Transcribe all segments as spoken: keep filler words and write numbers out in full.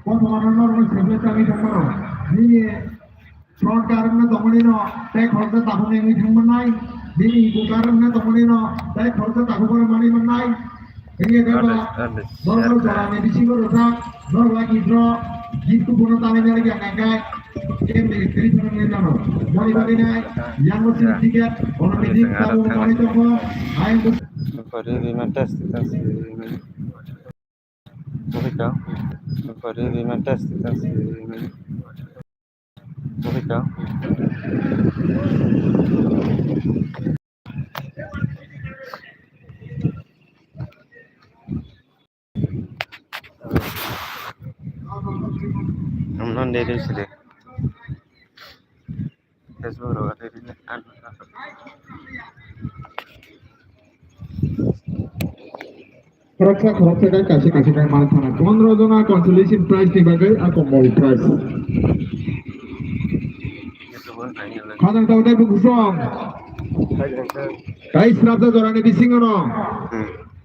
Kothoma no norok no seboi tangwi thangmano. Nini front car wngna tongmani no tei khoroksa takhuk wngwi thangmannai. Nini eco car wngna tongmani no tei khoroksa takhuk bai mani mannai. Wngya khe ba norok no jorani bisingo rwjak, norok lucky draw, gift kupon no tanwi nani khe ang khe. Kemni three thousand nani nano. Moni bagwi nai, yang bo sini ticket, ono meeting tabo mani tongkho, ayang bo Sorry, we might test it and see. Here we go. Sorry, we might test it and see. Here we go. I'm not ready today. Facebook rok ready. Khoroksa khoroksa khe kaisa kaisa khe man thana. Pondro jona consolation prize ni bagwi a kombol prize. Khajang tao tei bukusong. Tai srapsa jorani bisingo no.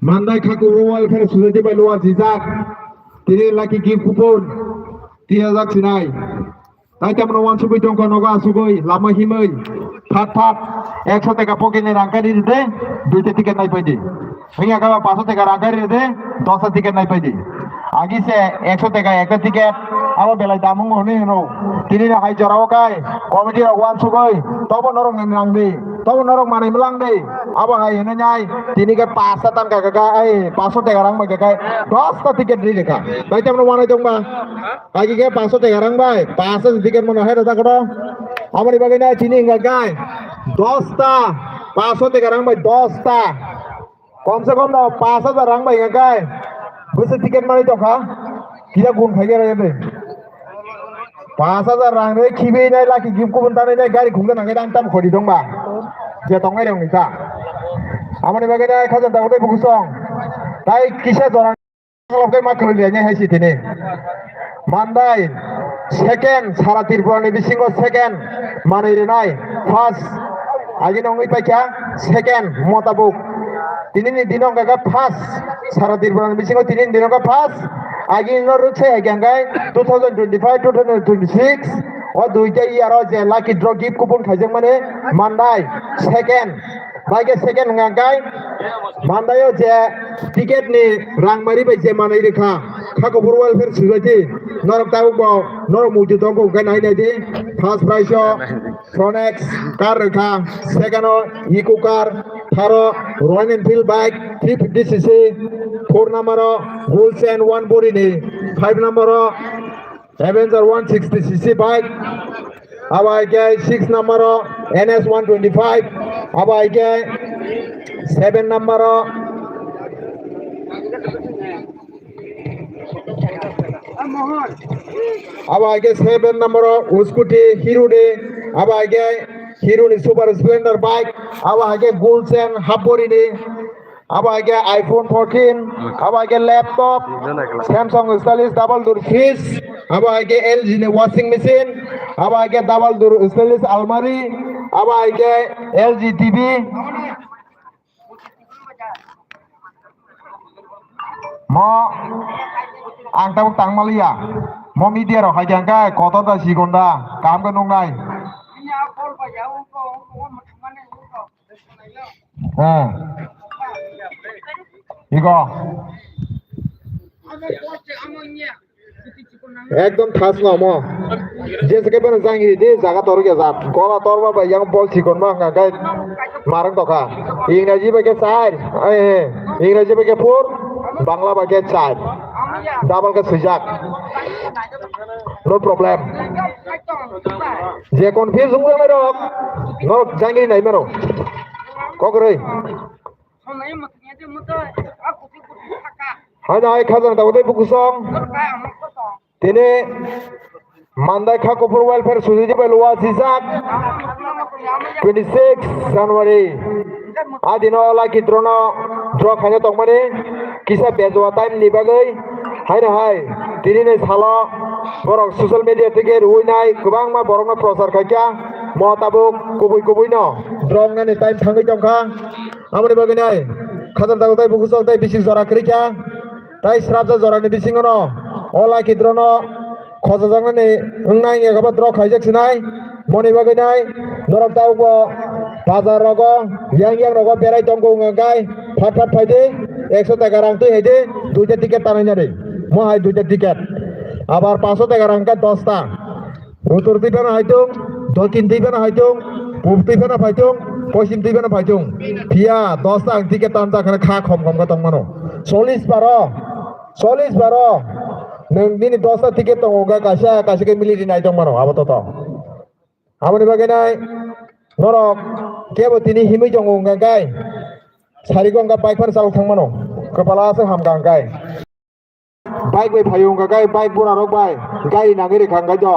Mandai Khaku Welfare Society bai luar jijak. Tini lucky gift coupon. Tiyajak sinai. Tai tamno wansugwi tongkha nogo asugwi lama himwi phat phat ekso teka pocket ni rang kari ride duita ticket nai paidi. Wngya khe ba paso teka rang kari ride dosta ticket nai paidi. Agi se ekso teka ekta ticket abo belai damung hwnwi hwno. Tini no hai jorao kai committee rok wansugwi tobo norok ni nangdi tobo norok manwi mwlangdi abo hai hwnwi nai tini khe pasta tan kaka ai paso teka rang bai kaka dosta ticket ri lekha. Tai tamno wanai tongma. Agi khe paso teka rang bai, paso ticket mano hai rwjak kono. Aboni bagwi nai chini wngkha khe dosta, paso teka rang bai dosta. Kom se kom no pash hajar rang bai wngkha khe bwswk ticket manwi tongkha. Kisa gun khai khe rw de. Pash hajar rang rw khibi nai lucky gift coupon tanwi nai gari khungda nang khe dang tam khori tongba. Je tongnai rok ni ta. Aboni bagwi nai khajak da utai bukusong. Tai kisa jora Khe ma khwlwi rwnai hai si tini. Mandai second, sara Tripura ni bisingo second manwi rwnai, first agi no wngwi paikha second motabuk. Tini ni dino wngkha khe first, sara Tripura ni bisingo tini ni dino wngkha first, agi no rwksai hai khe two thousand twenty-five, two thousand twenty-six o duita year o je lucky draw gift coupon khaijakmani Mandai second. Bai khe second wngkha khe Mandai o je ticket ni rang mari bai je manwi rwkha, Khakopur Welfare Society, norok tabuk bo norok muitu tongo hwnkhe nai nai di. First prize o Sonex car rwkha, second o Eco car, third o Royal Enfield bike three fifty C C, four number o Gold Chain one body ni, five number o Avenger one sixty C C bike, abo hai khe six number o N S one twenty-five, abo hai khe seven number o, abo hai khe seven number o scooty Hero ni, abo hai khe Hero ni Super Splendor bike, abo hai khe Gold Chain half body ni. Abo hai khe iPhone fourteen, abo hai khe laptop, Samsung stylus double door fridge, abo hai khe L G ni washing machine, abo hai khe double door stylus almari, abo hai khe L G T V. Mo ang tabuk tangmaliya. Mo media rok hai khe hwnkhe kotor da sikon da kaham khe nuknai. Ah. Iko. Ekdom thas no mo. Jese ke beno jangi di jaga tor ge jat. Gola tor ba bai yang bol chikon ma nga gai marang to kha. Ingreji bai ke char. Eh, Ingreji bai ke four, Bangla bai ke char. Double ke swijak. No problem. Je confuse wng rok, no jangi nai mero. Kok roi. Hai nai khajang da udai bukusong. Tini Mandai Khakopur Welfare Society bai luwa sijak twenty six January. Adino lucky draw no draw khaina tongmani kisa bejua time ni bagwi. Haino hai, tini ni salo borok social media tike rwui nai kwbangma borok no prochar khaikha. Mo tabuk kubui kubui no draw wngnani time thangwi tongkha. Aboni bagwi nai khajang da udai bukusong tei bising jora kwrwikha. Tai srapsa jorani bisingo no O lucky draw no khojajaknani wngnai wngya khe bo draw khaijak sinai. Moni bagwi nai norok tabukbo bazar rogo, yang yang rogo berai tongo wngkha khe phat phat phaidi, ekso taka rang twi haidi, duita ticket tanai nari. Mo hai duita ticket. Abar pancho taka rang khe dosta. Uttor twi phano haitung, dokhin twi phano haitung, pub twi phano phaitung, poschim twi phano phaitung. Phiya dosta ang ticket tanjak khe kha khom khom khe tongmano. Chollish baro, chollish baro. Nwng nini dosta ticket tongo wngkha kaisa, kaisa khe mili rinai tongmano abo toto. Aboni bagwi nai norok kebo tini himwi tongo wngkha khe sarigo wngkha bike phano chalok thangmano. Kwpala aswk hamkha wngkha khe. Bike bai phaio wngkha khe bike bura rok bai gari nangwi rikha wngkha do.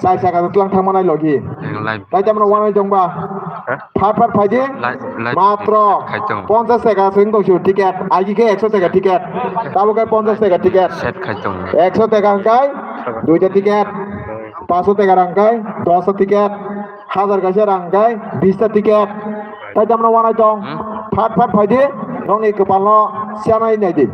Char chaka twlang thangma nai logi. Live. Tai tamno wanai tongba. Huh? Phat phat phaidi. Live, live. Matro khai tong. Ponchas taka swing tong sio ticket. Agi khe ekso taka ticket. Tabo khe ponchas taka ticket. Set khai tong. Ekso taka wngkha duita ticket. Pancho taka rang wngkha dosta ticket. Hajar kaisa rang wngkha bista ticket. Tai tamno wanai tong. Hmm? Phat phat phaidi. Nokni kwpalno sianai naidi.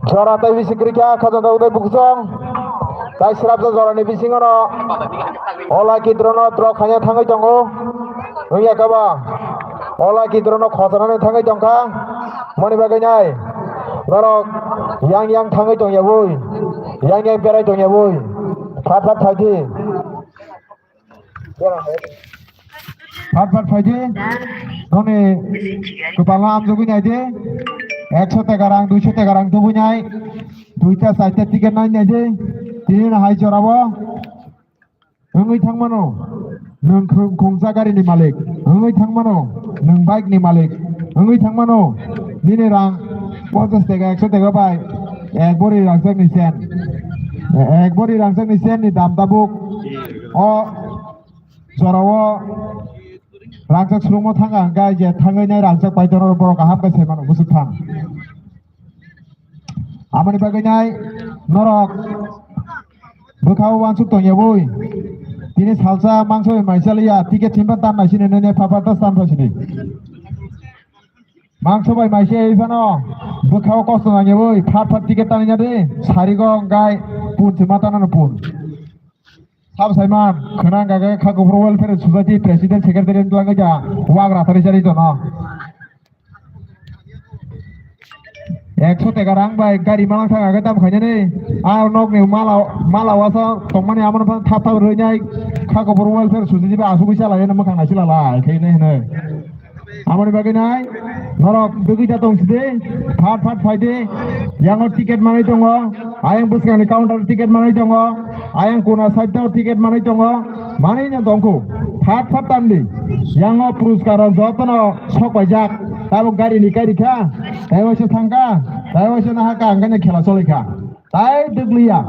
Jora tei bisi kwrwi kha Khajanda Uday Buksong. Tai srapsa jorani bisingo no o lucky draw no draw khaina thangwi tongo. Wngya khe ba o lucky draw no khojanani thangwi tongkha. Moni bagwi nai norok yang yang thangwi tongya bui, yang yang berai tongya bui. Phat phat phaidi. Phat phat phaidi. Noni kwpalno amjogwi naidi. Ekso taka rang, duiso taka rang tubui nai. Duita charta ticket nai naidi. Tini no hai jorabo. Wngwi thangmano nwng khung-, khungsa gari ni malik. Wngwi thangmano nwng bike ni malik. Wngwi thangmano nini rang ponchas taka, ekso taka bai ek bori rangchak ni sen. Ek bori rangchak ni sen ni dam tabuk. O jorao rangchak swrwngmo thangkha hwnkhe je thangwi nai rangchak paitoro borok kaham khe sai mano bwswk thang. Aboni bagwi nai norok bwkhao uansuk tongya bui. Tini salsa mangso bai mai chaliya ticket simba tan nai sini nene phaparta tan pha sini. Mangso bai mai se phano bwkhao kosto nangya bui phat phat ticket tanina de sarigo gai pun sima tanano pun. Sabo saiman khwnang gaga kha Gopur Welfare Society President Secretary ni twlangwi ja wagra thari chari tono. Ekso taka rang bai gari malang thang age tam khainani. A nok ni mala, mala wasa tongmani amo no thap thap rwinai kha Gopur Welfare Society ba asugwi chala heno mwkhang nai chila lai khainai hwnwi. Amoni bagwi nai norok dugui ja tong sidi, phat phat phaidi, yango ticket manwi tongo, ayang bwskangni counter ticket manwi tongo, ayang kona side o ticket manwi tongo, manwi no tongkhu, phat phat tamdi, yango puruskar rok jotono sok paijak, tabuk gari ni kairi kha, taiwaisa thangkha, taiwaisa nahakha, angkhe khela choli kha, tai dukliya.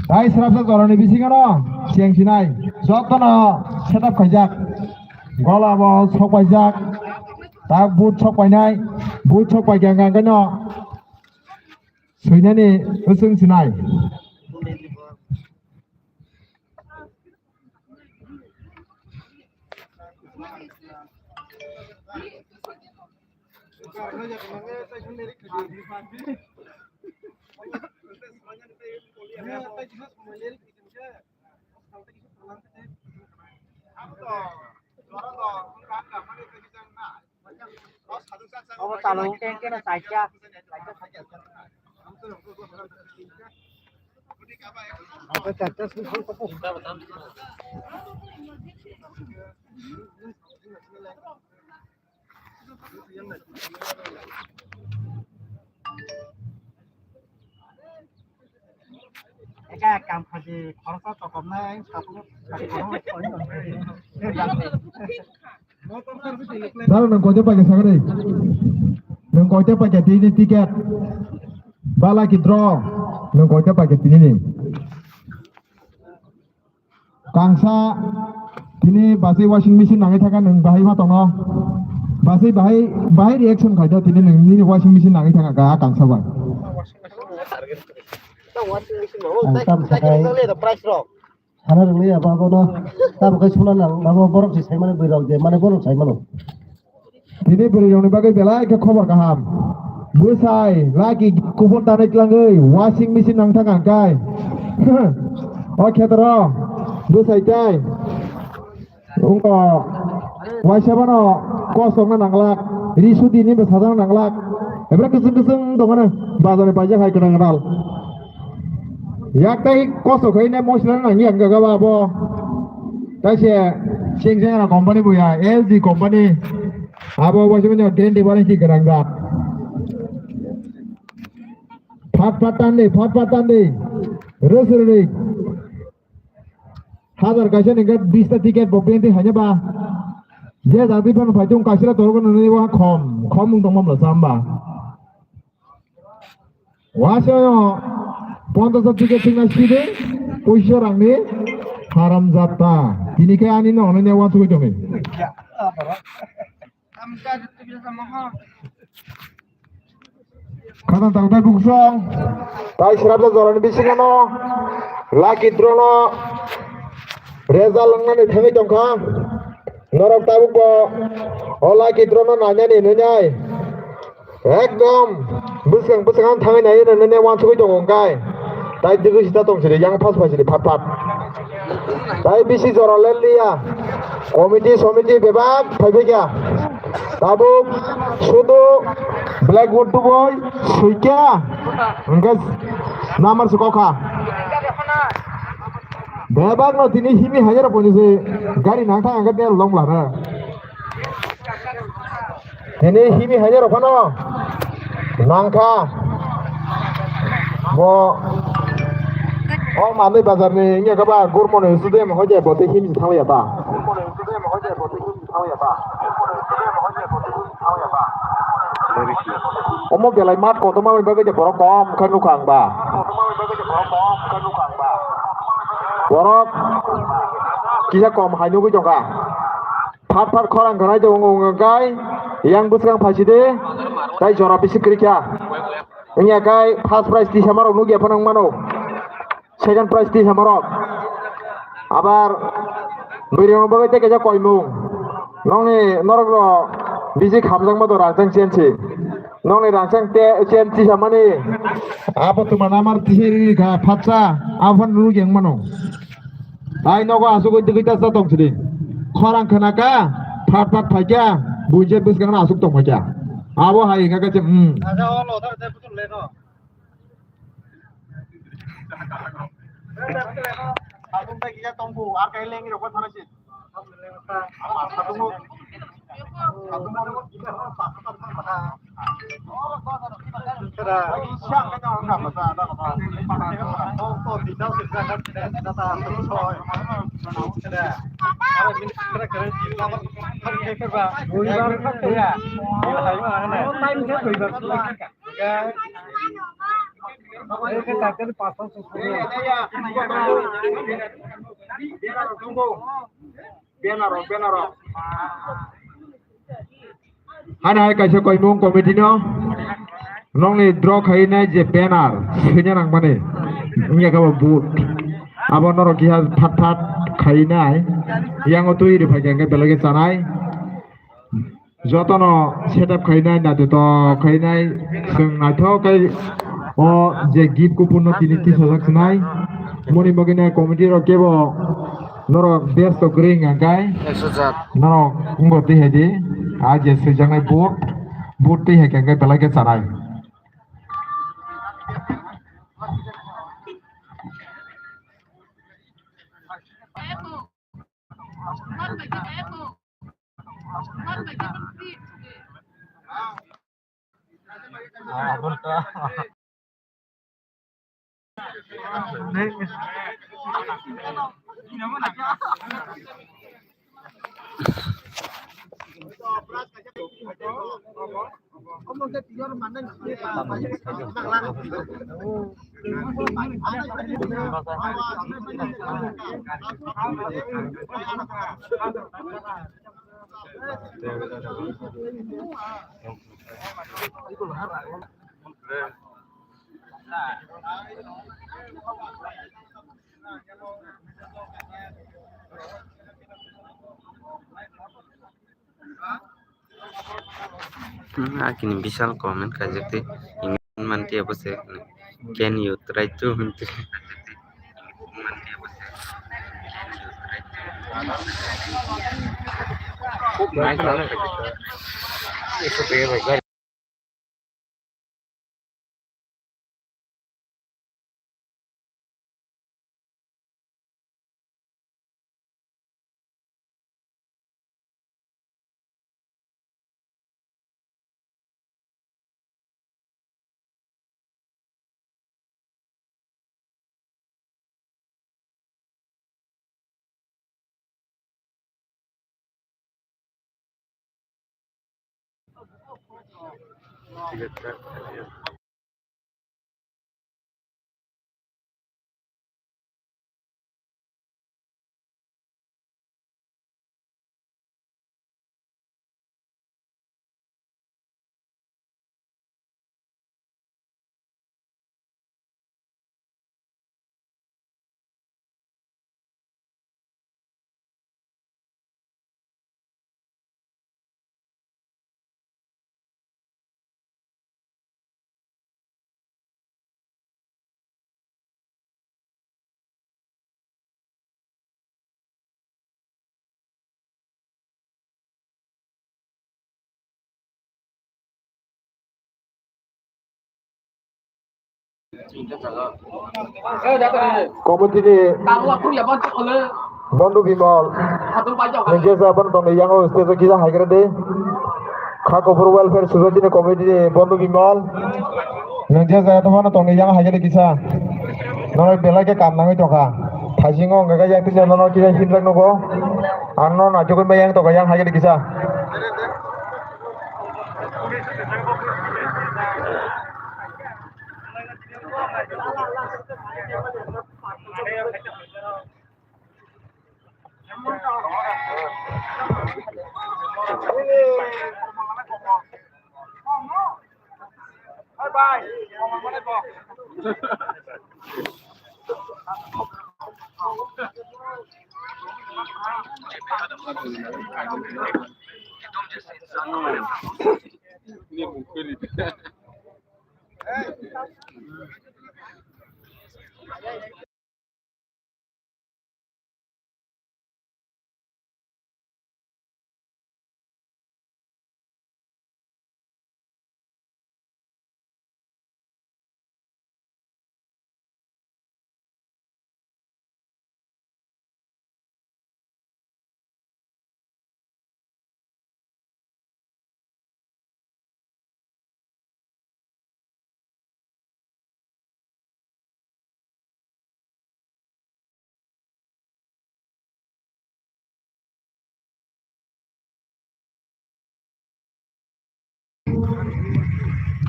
Tai srapsa jorani bisingo no cheng sinai jotono setup khaijak. Gola bo sok paijak. Ta boot sok painai. Boot sok paikha hwnkha hwnkhe no swinani bwswng sinai. Obo chalo hwnkhe keno chaikha, chaikha. Eka kam khaji khoroksa tokomnai, tapung, tapung. Dalo nwng koita paikha sakari? Nwng koita paikha tini ticket? Ba lucky draw nwng koita paikha tini ni? Kangsa tini basi washing machine nangwi thangkha nwng bahai ma tongno. Basi bahai, bahai reaction khaida tini nwng nini washing machine nangwi thangkha kangsa bai. Ang tam sakai. Sana rwngya ba bono. Tamo khe suna nang, abo borok se saimani bwrwi rok je, mane bono saimano. Tini bwrwi rokni bagwi belai khe khobor kaham. Bwsai, laki kupon tanai tlangwi, washing machine nang thang ang kai. O khetoro, bwsai tai. Wngkha, waisa bono kosokna nanglak, ri sudini bwsajak nanglak. Ebra kwchwng kwchwng tongmani, bazarni paijak hai kwtal kwtal. Yak tai kosok khaina mosla nangya wngkha ba abo. Taise chengcheng company buya, L G company. Abo waisa bono twenty one inchi gwnang jak. Phat phat tandi, phat phat tandi. Rwsrwdi. Hazar kaisa ni hwnkhe bish ta ticket bo benti haino ba. Je jati phano phai tung kaisa la torogo nini wa khom, khom mung tong mamla chamba. Wasa yo ponchash ta ticket thwngna sidi, puisa rangni haram jata. Tini khe ani no nini wa thugui tongi. Khana tangtai buksong. Tai srabda jorani bisingo no lucky draw no result wngnani thangwi tongkha. Norok tabuk bo o lucky draw no nainani nwnai. Ekdom bwswng bwswng ang thangwi nai nwnani wansugwi tongo hwnkhe. Tai digwi sita tong sidi, yang phas phai sidi, phat phat. Tai bisi jora le liya. Committee, somiti bebak phai phai kha. Tabuk sudu blackboard tubui suikya. Hwnkhe number se kokha. Bebak no tini himi hanyar poni se gari nang thang hwnkhe bel long lana. Tini himi haino rok phano nangkha. Bo o manwi bazar ni wngya khe ba gurmoni student hoi de bo tei himsi thangya ta. Omo belai mat kotorma bagwi de borok kom khe nukha ang ba. Borok kisa kom hai nugwi tongkha. Phat phat khorang khanai tongo wngkha kai, yang bwswkang phaisidi, tai jora bisi kwrwi kha. Wngya kai first prize tisa marok nukya phano wngmano. Second prize tisa marok. Abar bwrwi rok bagwi tei kaisa koimung. Nokni norok rok bisi khamjakma do rangchak chensi. Nokni rangchak te chen tisa mani. Abo tuma namar tisa riri kha phatsa, abo phano nukya wngmano. Tai nogo asugwi digwi ta tong sidi. Khorang khna kha, phat phat phai kha, buinse bwskang no asuk tong phai kha. Abo hai hwnka khe, hmm. Banner, banner. Hana hai kaisa koimung committee no. Nokni draw khainai je banner, swina nangmani. Wngya khe bo boot. Abo norok kiha phat phat khainai. Yango twi rwphai khe belai khe chanai. Jotono setup khainai, naithotok khainai, chwng naithok khe o je gift coupon no tini tisajak sinai. Moni bagwi nai committee rok kebo norok best of green hwnka kai. Norok wngbo twi hai di. A je swijaknai boot, boot twi hai khe belai khe chanai. Hmm, akini bisal comment kaijak tei, English manti abo se, "Can you try to?" Committee ni Bondu Bimal, nung je jabon tongni yango stage o kisa haigra de. Kha Kuphur Welfare Society ni committee ni Bondu Bimal, nung je jabon tongni yango haigra de kisa. Nono belai khe kam nangwi tongkha. Thaisingo wngkha khe yang tisa nono kisa himjak nugo. Ang no naichukwi bai yang tongkha yang haigra de kisa.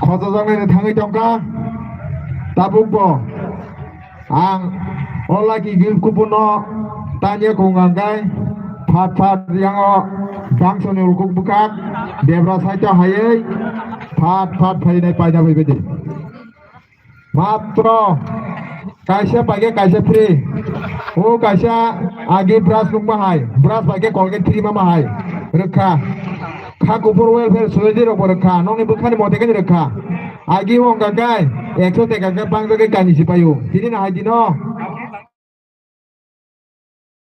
Khojajaknaini thangwi tongkha tabukbo. Ang o lucky gift kuphurno tanya kung angkai phat phat yango bangsoni ulkuk bwkhak debra side o haywi phat phat phainai paina bai bidi. Matro kaisa paikhe kaisa free. O kaisa agi brush nukma hai, brush paikhe Colgate free mama hai. Rwkha. Kha Kuphur Welfare Society rokbo rwkha. Nokni bwkhani mote khe rwkha. Agi wngkha khe ekso teka khe pangjagwi kainwi si paio. Tini no hai dino.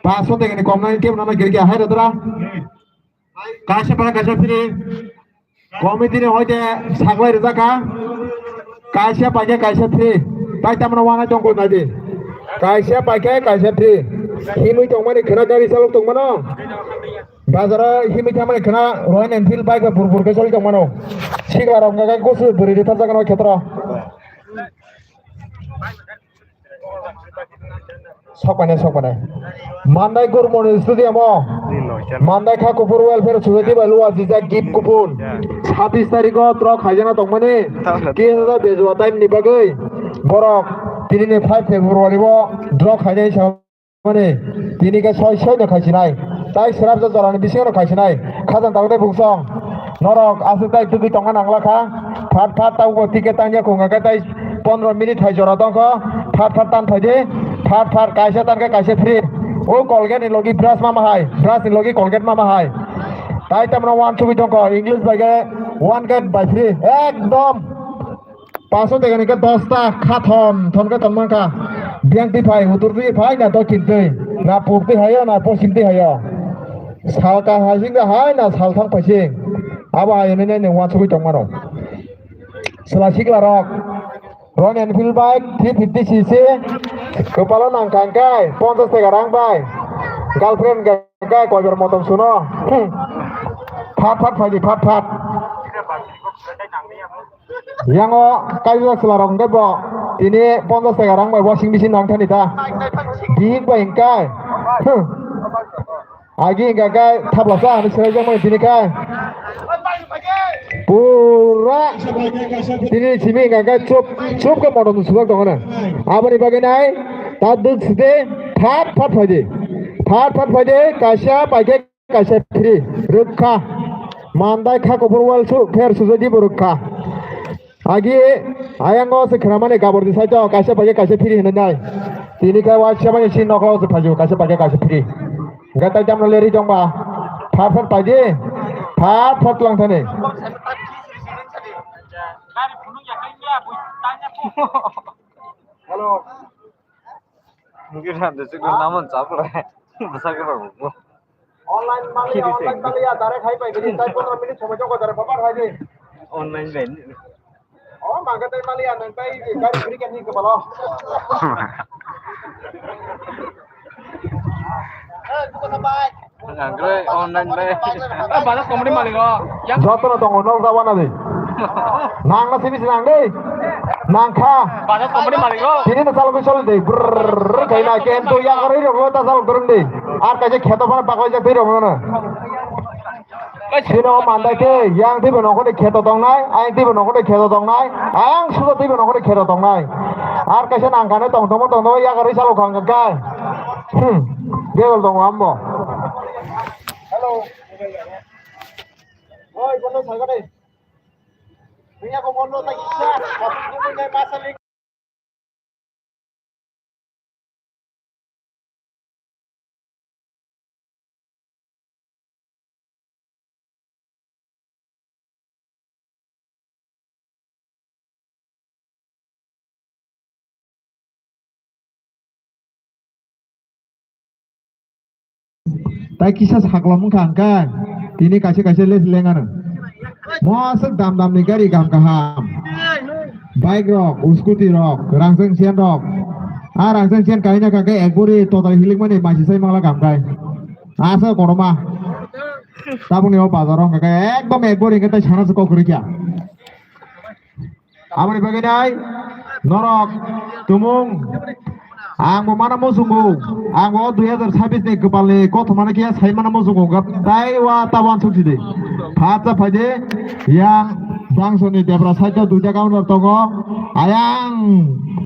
Paso teka ni kom nai kebo nana kiri kya hai rodra. Kaisa para kaisa free. Committee ni hoite saklai rijak kha. Kaisa paikhe kaisa free. Tai tamno wanai tong koi nadi. Kaisa paikhe kaisa free. Himwi tongmani khwna gari chalok tongmano. Bazaro himwi thamani khwna Royal Enfield bike bai bur bur khe choli tongmano. Sikla rok wngkha khe kusu bwrwi ri thapjak no khetra. Sokmane, sokmane. Mandai Gurmoni Stadium o. Mandai Kha Kuphur Welfare Society bai luwa sijak gift kupun. Sabis tarikh o draw khaijana tongmani. Kisa bejua time ni bagwi. Borok tini ni five February o draw khainai sa mani. Tini khe soi soi no khaisinai. Tai srap jora ni bisingo no khaisinai. Khajang tabuk tai buksong. Norok aswk tai tugwi tongna nangla kha. Phat phat tabuk bo ticket tangya khunga khe tai Pondro minute hai jora tongkho, thar thar tan phaidi, thar thar kaisa tankhe kaisa free. O Colgate ni logi brush mama hai, brush ni logi Colgate mama hai. Tai tamno one sugui tongkho, English bai khe one get by free. Ekdom paso tega ni khe dosta kha thon thon khe tongmangkha. Biyang twi phai, hutur twi phai na dokhin twi, na pub twi hayo na posim twi hayo. Sal ka hasing hai na sal thang phaising. Abo hai nini one sugui tongmano. Chwla sikla rok, Royal Enfield bike three fifty C C, kwpalo nang kha hwnkhe ponchash taka rang bai, girlfriend hwnkhe koibar motom suno. Hmm. Phat phat phaidi, phat phat. Yango kaijak chwla rok hwnkhe bo tini ponchash taka rang bai washing machine nang thani ta. Dik bai hwnkhe. Hmm. Agi hingka khe thaplasa hinwi swraijakmani tini khe. Pura tini simi hingka khe chup chup khe motom swbak tongmani. Aboni bagwi nai ta duk side phat phat phaidi. Phat phat phaidi kaisa paikhe kaisa free rwkha. Mandai kha kubur wal su pher sujadi bo rwkha. Agi, ayango se khwnamani gabor di saito, kaisa paikhe kaisa free hinwi nai. Tini khe wa siya mani si nokla se phajo, kaisa paikhe kaisa free. Gatai jamno leri jongba. Phat phat paidi. Phat phat lang thani. Hello. Mungkin ada juga namun capur. Besar ke bagus. Online maliya, online maliya, direct hai pai gini, tai pondro minute somoi jokgo direct babar hai de. Online bai. Oh, mangga tai maliya, nang tai gari free kan ni kebalo. Nang kre online bai. Eh, banyak komedi maling oh. Yang joto no tongo, nok jawa na de. Nang na sini sinang de. Nang kha. Banyak komedi maling oh. Sini na salo bisol de. Brrrr, kaina ken to yang kare ro ta salo turun de. Ar kaje kheto phano baklai jak twi rok no. Sino mandai te, yang twi bo nokho de kheto tongnai, ayang twi bo nokho de kheto tongnai, ayang sudo twi bo nokho de kheto tongnai. Ar kaisa nang kane tong tongmo tong tongmo yakarwi salo khang kai. Hmm. Gegol tongo ambo. Hello. Oi, bono sagade. Niya ko bono ta kisa. Tai kisa saklam wngkha hwnkhe tini kaisa kaisa les leng ano. Mosok dam dam ni gari gam kaham. Bike rok, scooty rok, rangcheng chen rok. A rangcheng chen kaina kha khe ekbori total hilik mani maisi sai mangla gam kai. Asa koroma. Tabukni o bazar o hwnkha khe ekdom ekbori hwnkhe tai sana se kok kwrwi kha. Aboni bagwi nai norok tumung ang bo mana muchungo, ang bo dui hazar chabbish ni kwpal ni kothoma no khe sai mana muchungo, tai wa ta wansuk sidi. Phatsa phaide yang bangso ni debra side o duita counter tongo, ayang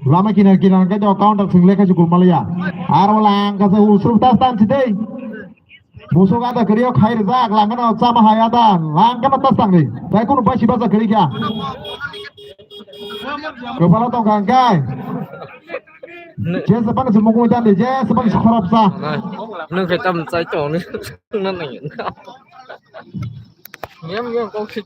lama kinar kinar khe counter sing lekha se gulmaliya. Aro lang kasa usuk tas tan sidi. Busuk ada kiriyo khai rijak, langkano chama hai ada, langkano tas tangri. Tai kunu bai siba ja kiri kya? Kepala tong kang kai. Jese pan se mukung dan de, jese pan se khorap sa. Nung ke tam chai to ni. Nang nang. Yam yam kau khik.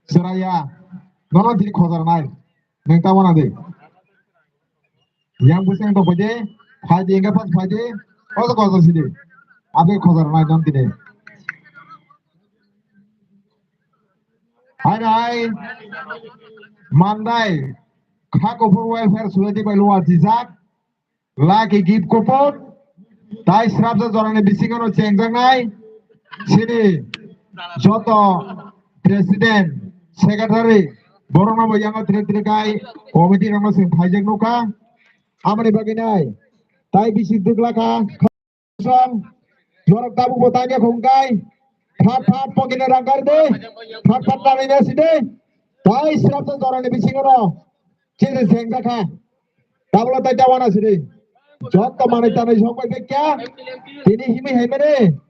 Chwraya. Nono tini khojar nai. Neng tamo na de. Yang bwswng tong phaidi, phaidi, engkhe phak phaidi, kosa kosa sidi. Aboni khojar nai non tini. Hai nai, Mandai, Kha Kuphur Welfare Society bai luwa jijak, lucky gift coupon, tai srabsa jorani bisingo no chengjaknai, sini joto president, secretary, borokno bo yango threk threk kai committee rokno chwng phaijak nukha. Aboni bagwi nai, tai bisi dwgla kha, song, jorok tabuk bo tanya khung kai, phat phat pokine rang kar de, phat phat nari na side, tai srap jorani bisingo no, chiri sengja kha, tabuk tai jawana side, jotto manwi tanwi sok bai bekya, tini himi hai mane,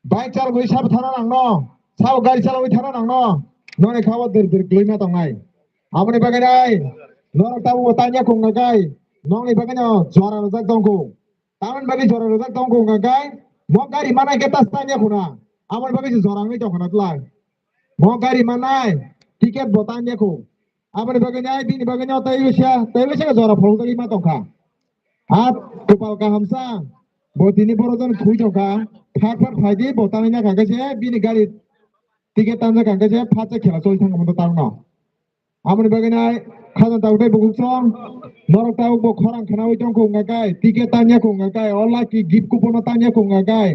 bike chalogwi sabo thana nangno, sabo gari chalogwi thana nangno, noni khawa dir dir glwima tongnai. Aboni bagwi nai, norok tabuk bo tanya khung kai, nongni bagwi no jora rwjak tongkhu. Tamoni bagwi jora rwjak tongkhu hwnka khe, mo gari manai khe tas tanya khuna. Aboni bagwi se jora wngwi tongkha na twlai. Mo gari manai ticket bo tanya khu. Aboni bagwi nai bini bagwi no tei wisa, tei wisa jora pholokjagwi ma tongkha. A kopal kaham sa, bo tini borok jani khui tongkha. Phar phar phaidi bo tanwi na kha khe se bini gari ticket tanja kha khe se phatsa khela choli thangkha mo tangno. Aboni bagwi nai khajang tabuk tei bukuksong norok tabuk bo khorang khwnaui tongkha wngkha kai, ticket tanya kha wngkha kai, o lucky gift coupon no tanya kha wngkha kai,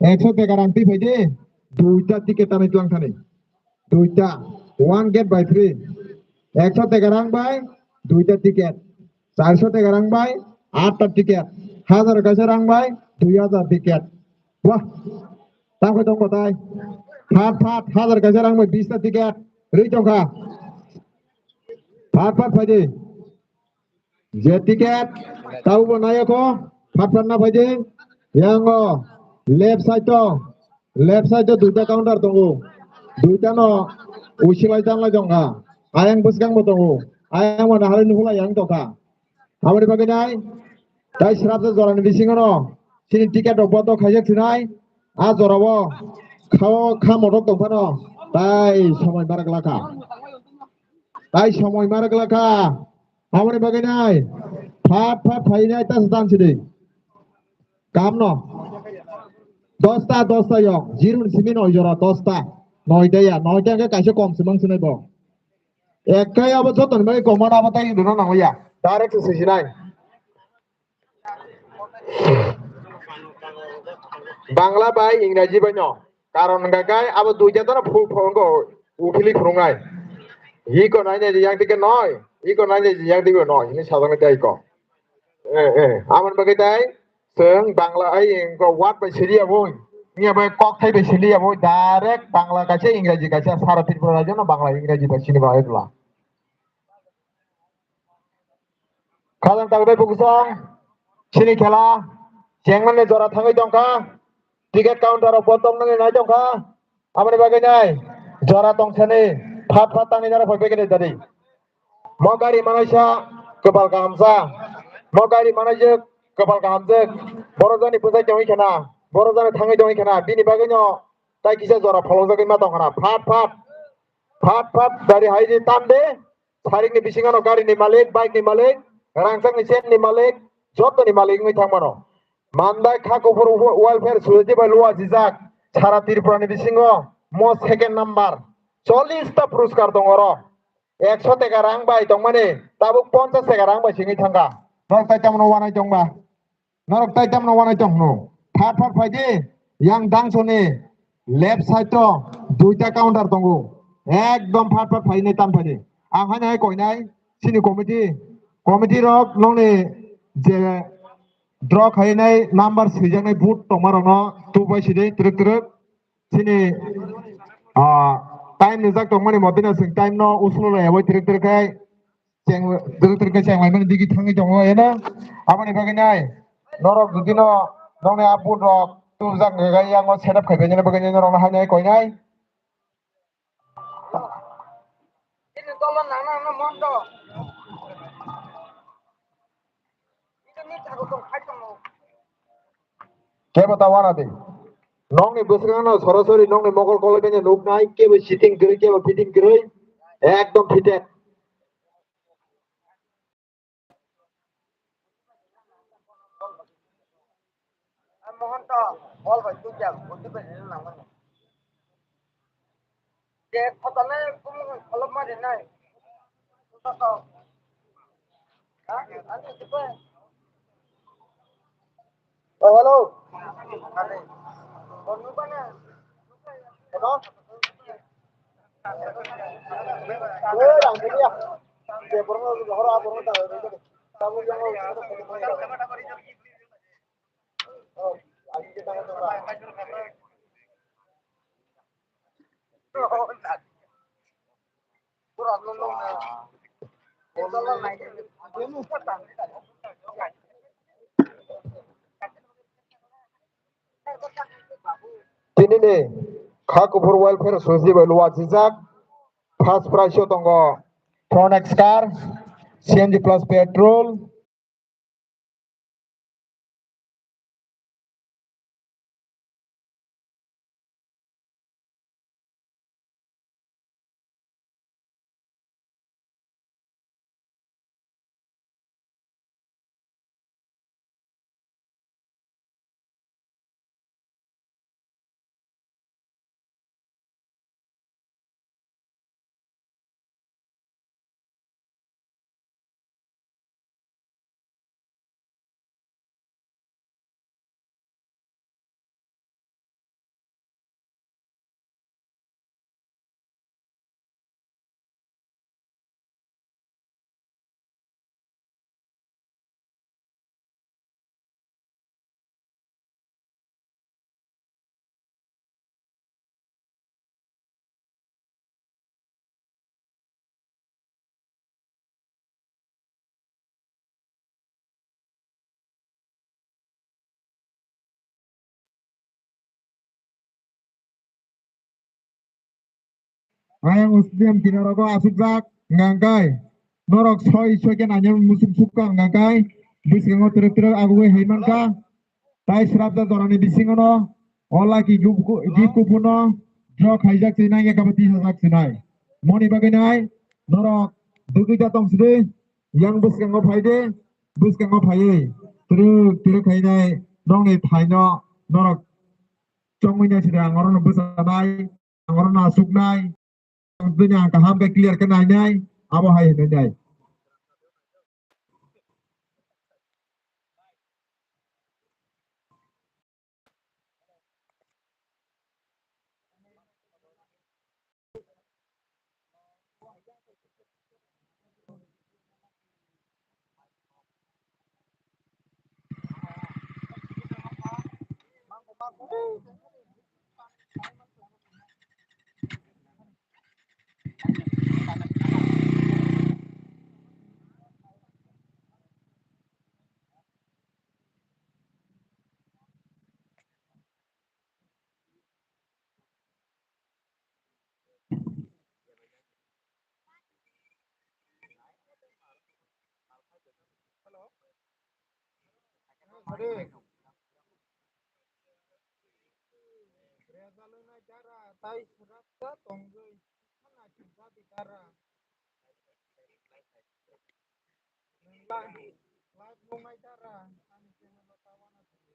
ekso teka rang twi phai de, duita ticket tanwi tlang thani, duita, one get by free, ekso teka rang bai duita ticket, charso teka rang bai atta ticket, hajar kaisa rang bai dui hajar ticket. Wah, tangkhe tong kotai. Phat phat hajar kaisa rang bai bista ticket rwi tongkha. Phat phat phaidi. Je ticket taubo nayakho, phat phat na phaidi. Yango left side to, left side to duita counter tongo. Duita no usilai tanglai tongkha. Ayang bwskango tongo. Ayang mane halai nuhulai yang tongkha. Aboni bagwi nai, tai srapsa jorani bisingo no, chini ticket rok bondo khaijak sinai, a jorao khao kha motok tong phano, tai somoi marak lakha. Tai somoi marak lakha. Aboni bagwi nai, phat phat phainai ta tan sidi. Kam no. Dosta, dosta yok. Zero ni simi noi jora, dosta. Noita ya, noita ke kaisa kom simang sinai bo. Ekkai abo jotoni bagwi common abo tai rwna nangya. Direct se swijinai. Bangla bai Ingraji bai no. Karon hwnkha khe abo duita dono phu-, phu-, wngkha uphili phwrwngnai. Iko nai nai yang dike noi. Iko nai nai yang dike noi. Hini sajaknai tei iko. Eh, eh. Aboni bagwi tai Chwng Bangla ai wngkha word bai siliya boi. Wngya bai kokthai bai siliya boi. Direct Bangla kaisa Ingraji kaisa sara Tripura rajyo no Bangla Ingraji bai sini bai bla. Khajang tabuk bai bukusong sini khela chengmani jora thangwi tongkha. Ticket counter rok bo tongmani nai tongkha. Aboni bagwi nai jora tongsani phat phat tangni nara phai begini dari. Mo gari manaisa kwpal kahamsa. Mo gari manaijak kwpal kahamjak. Borok jani bwsai tongwi khena. Borok jani thangwi tongwi khena. Bini bagwino tai kisa jora pholokjagwi ma tongkhana. Phat phat. Phat phat gari hai di tam de. Sarikni bisingo no gari ni malik, bike ni malik, rangchak ni chain ni malik, joto ni malik wngwi thang mano. Mandai kha kuphur welfare society bai luwa jijak. Sara Tripura ni bisingo mo second number. Chollish ta puruskar tong oro. Ekso teka rang bai tongmani, tabuk ponchas teka rang bai singwi thangkha. Norok tai tamo no wanai tongba. Norok tai tamo no wanai tong hwno. Phat phat phai di, yang dangsoni left side to duita counter tongo. Ekdom phat phat phai nai tam phai di. Ang haino hai koinai, sini committee, committee rok nongni je draw khainai number swijaknai booth tongma rokno tubai sidi twrwk twrwk. Chini, ah, time rijak tongmani modino chwng time no usulo rwya bai twrwk twrwk khai cheng, twrwk twrwk khai chenglaimani digi thangwi tongo eno. Aboni bagwi nai norok jodi no nongni a booth rok tubujak hwnkhe yango setup khai painani bagwi norokno haino hai koinai. Kebo ta wana di. Nokni bwskango sorasori nokni mokol koloknwi nuknai, kebo sitting kwrwi, kebo fitting kwrwi. Ekdom fitted. Oh, hello. Hello? Eh, ang tadi ya. Ya, borong, borong, borong, borong. Tinini Kha Kuphur Welfare Society bai luachijak first prize o tongo Fronx car, C N G plus petrol, Ayang stadium kinaro go asukjak hwnka hwnkhe norok soi soi khe nainani muchung sukha hwnka hwnkhe bwskango twrwk twrwk agugwi hai mankha. Tai srapjak jorani bisingono o lucky gift kuphurno draw khaijak sinai, eka bo tisajak sinai. Moni bagwi nai norok dugwi da tong sidi, yang bwskango phai de, bwskango phaiwi twrwk twrwk khainai nokni thaino norok chongwi nai sidi ang orono bwchanai, ang orono asuknai. Ang bini ang kaham khe clear khe nainai, abo hai hinwi nai. Live, live nungnai dara, ani channel o ta wana sidi.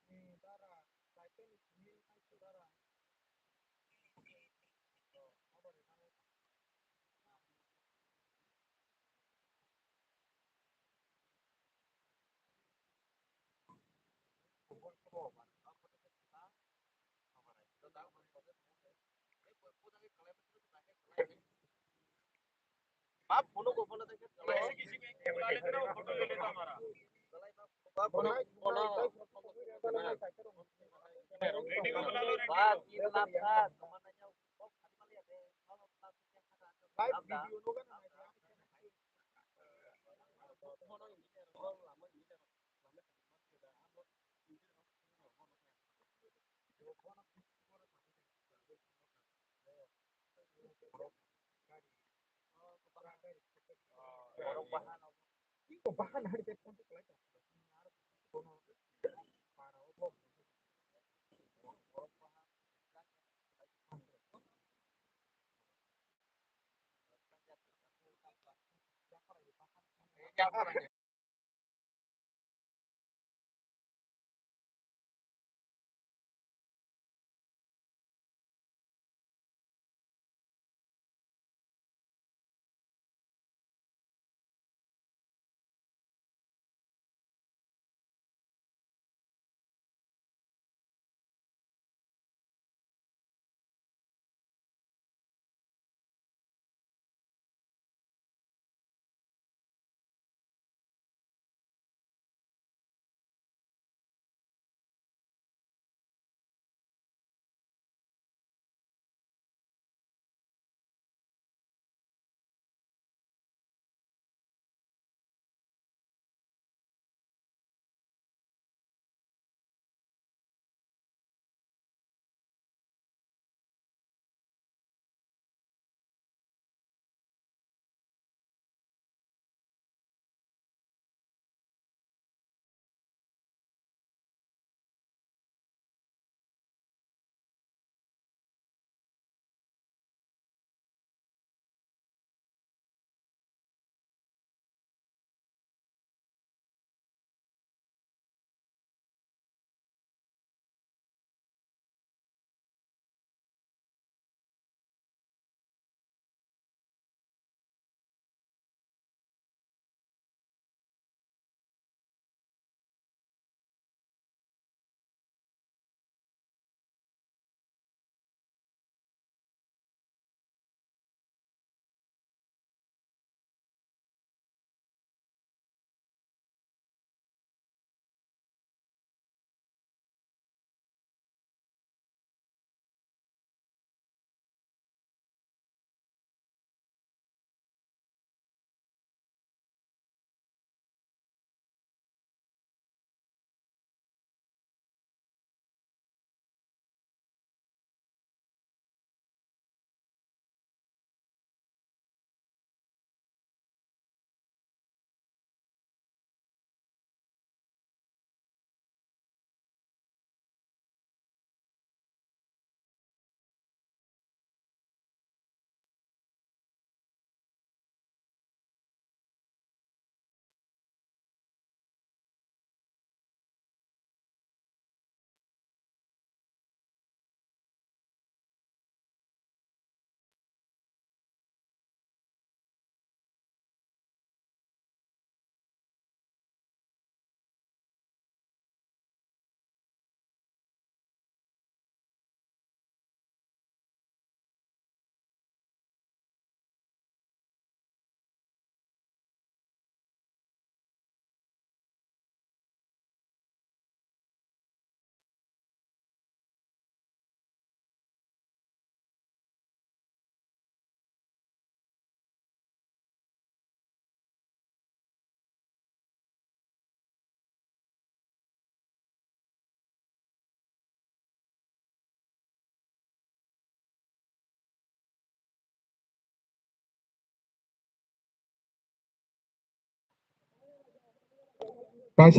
Ni dara, live ni simi nai dara. Kaisa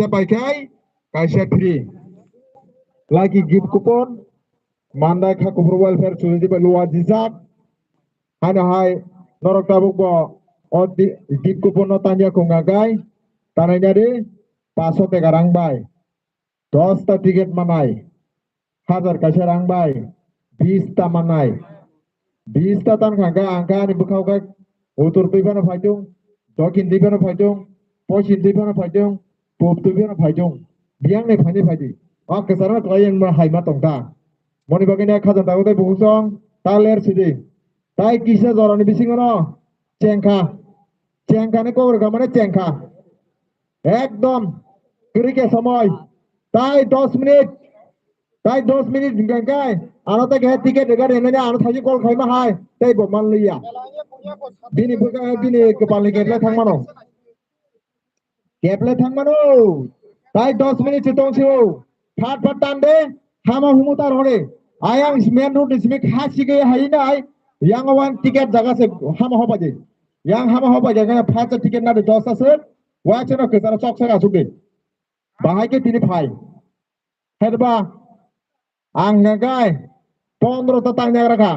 paikhai, kaisa free. Lucky gift coupon, mandai kha Kuphur Welfare Society bai luwa dijak. Haino hai norok tabuk bo o di-, gift coupon no tanya kung agai, tanai nadi, paso teka rang bai. Dos ta ticket manai, hajar kaisa rang bai, bis ta manai. Bis ta tan kha khe ang khe ani bwkhao khe utor twi phano phaidung, dokin twi phano phaidung, poschim twi phano phaidung, pub twi phano phaidung. Biyang ni phaini phaidi. O kwcharo kwlai yang ma hai ma tong ta. Moni bagwi ne khajang dago tei bukhuk song ta ler sidi. Tai kisa jorani bisingo no chengkha. Chengkha ni kok rwkha mane chengkha. Ekdom kwrwi khe somoi. Tai dos minute. Tai dos minute hwnkha khe ano tai khe ticket rwgani hinwi ano thaisi call khaima hai. Tai bo manliya. Bini bwkha, bini kwpalni keple thangmano. Keple thangmano. Tai dos minute se tong sio. Phat phat tan de. Hama humu tar hore. Ayang main road ni simi kha sigwi hai nai. Yang wan ticket jaga se hama hoba je. Yang hama hoba je kana phat ticket na de dos ta se. Wa cheno ke tara chok se asuk de. Bahai ke tini phai. Herba. Ang ngagai. Pondro ta tang nyagra kha.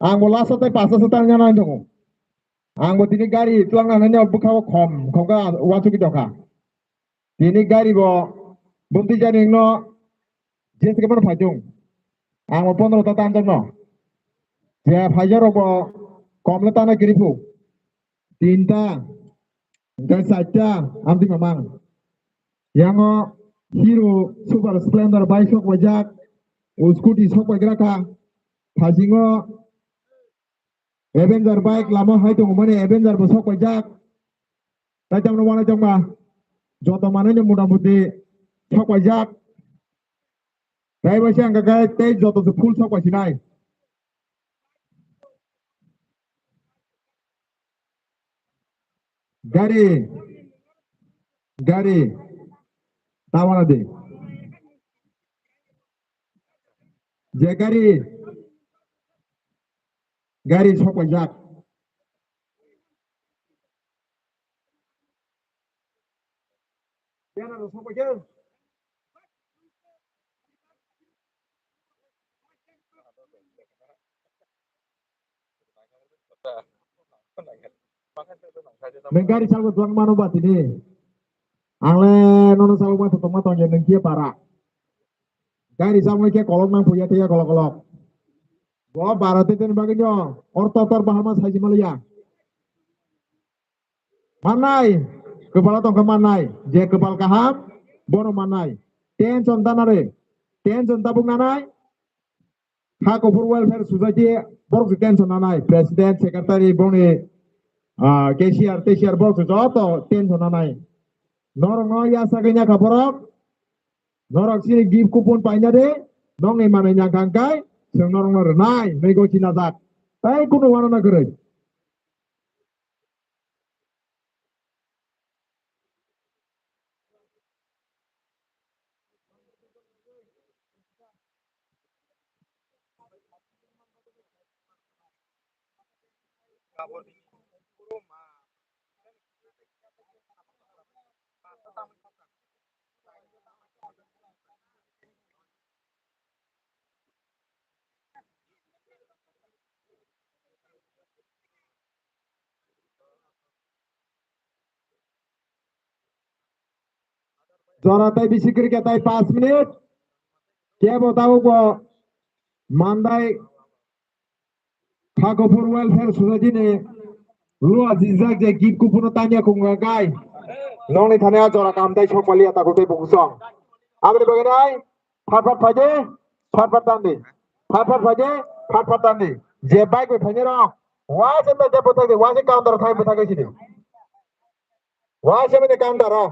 Ang bo last ta pasa se tang nyana tongo. Ang bo tini gari twlangna nani bwkha o khom, khom kha uansugwi tongkha. Tini gari bo bumtwi jani no jese khe bono phaitung. Ang bo pondro ta tanjak no. Je phaijarok bo kom le tana kiri phu. Tinta, hingke chaita, amtwi mamang. Yango Hero Super Splendor bike sok paijak, o scooty sok paigra kha. Phasingo Avenger bike lama hai tongo mani Avenger bo sok paijak. Tai tamno wana jongma. Joto manwi no mota moti sok paijak. Tai bai se ang khe tei joto se full sok pai sinai. Gari. Gari. Tabana de. Je gari. Gari sok paijak. Neng gari salbo twlang mano ba tini. Ang le nono salbo ma tongma tongya neng kia para. Gari salbo khe kolok nang puya tiya kolok kolok. Bo bara te ten bagwi no or to tor bahama sai jima liya. Mannai, kwpalo tongkha mannai, je kwpal kaham, bono mannai. Tension da nare, tension tabuk nanai. Ha Kuphur Welfare Society borok se tension nanai, president, secretary, boni, ah, cashier, teshier borok se joto tension nanai. Norok no yasa kanya kha borok, norok sini gift coupon paina de, nongni manai nyang kang kai, se norok no rwnai, nei go china jak. Tai kuno wana na kwrwi. Jora tai bisi kwrwi khe tai paanch minute. Kebo tabuk bo Mandai Kha Kuphur Welfare Society ni lua jijak je gift coupon no tanya khunga kai. Nongni thani a jora kam tai sok paliya takhuk tei bukusong. Aboni bagwi nai, phat phat phaidi, phat phat tandi. Phat phat phaidi, phat phat tandi. Je bike bai phainai rok, wa se ta je bwthai di, wa se counter thai bwthai kai sidi. Wa se mene counter o.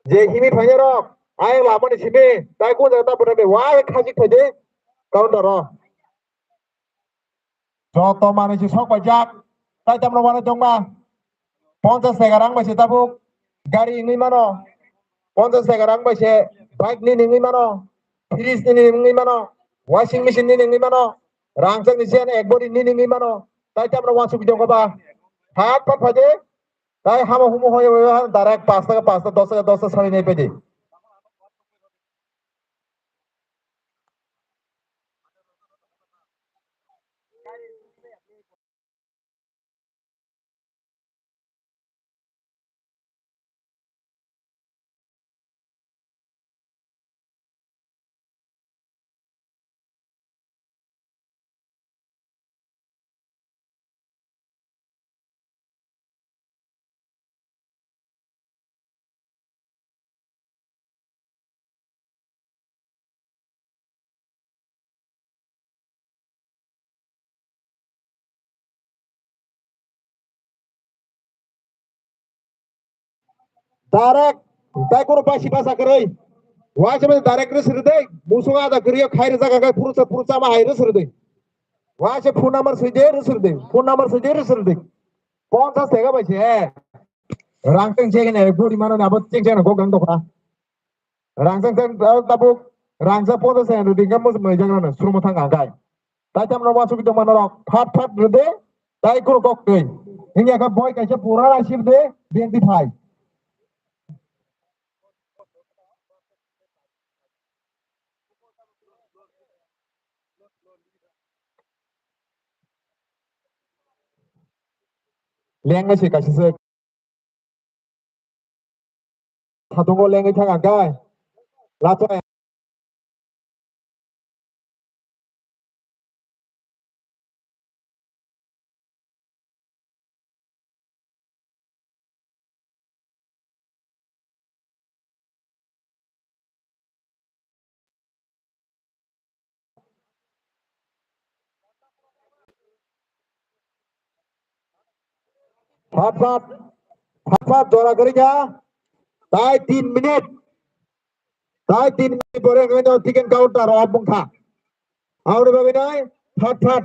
Je himi phainai rok, ayang lamani simi, tai kun jaga ta bwthai di, wa se khajik phaidi, counter o. Joto manwi se sok paijak, tai tamno wanai tongma. Ponchas taka rang bai se tabuk gari wngwi mano. Ponchas taka rang bai se bike nini wngwi mano. Fridge nini wngwi mano. Washing machine nini wngwi mano. Rangchak ni siyan ek body nini wngwi mano. Tai tamno wansugwi tongkha ba. Phat phat phaidi. Tai hamo humo hoye hoye direct paanch taka, paanch taka, dos taka, dos taka sari nai paidi. Direct, tai kunu basi basa kwrwi. Waisa bai direct rwsrw de, musugo ada kwrwi khairwi jaga khe phuru phuru chama hai rwsrw de. Waisa phone number swi de rwsrw de, phone number swi de rwsrw de. Ponchas taka bai se. Rang teng chek ne body mano na bo chek chek na gok dang dokha. Rangchak chak tabuk, rangchak ponchas taka rwdi, hingke muchung nai jagra no, surumo thang ang kai. Tai tamno wansugwi tongma norok, phat phat rwdi, tai kuro kok twi. Hingya khe boi kaisa pura raisibdi, biyang twi phai. Lengwi se kaisa se. Satungo lengwi thang ang kai. Lato. Phat phat, phat phat jora kwrwi kha. Tai tin minute. Tai tin minute pore wngwi no ticket counter off wngkha. Aboni bagwi nai phat phat.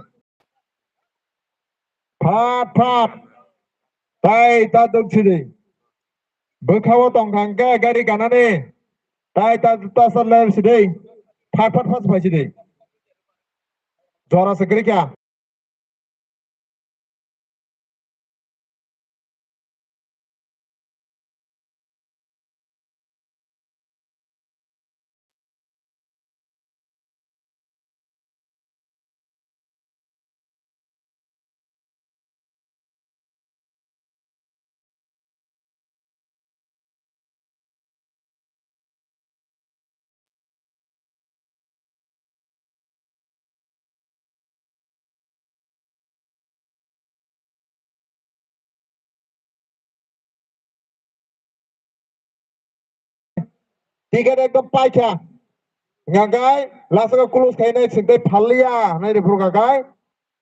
Phat phat. Tai ta duk sidi. Bwkhao tongkha hwnkhe gari ganani. Tai ta ta sar ler sidi. Phat phat phat phai sidi. Jora se kwrwi kha. Ticket ekdom paikha. Ngagai last o close khainai singtai phalliya nai ripuru ngagai.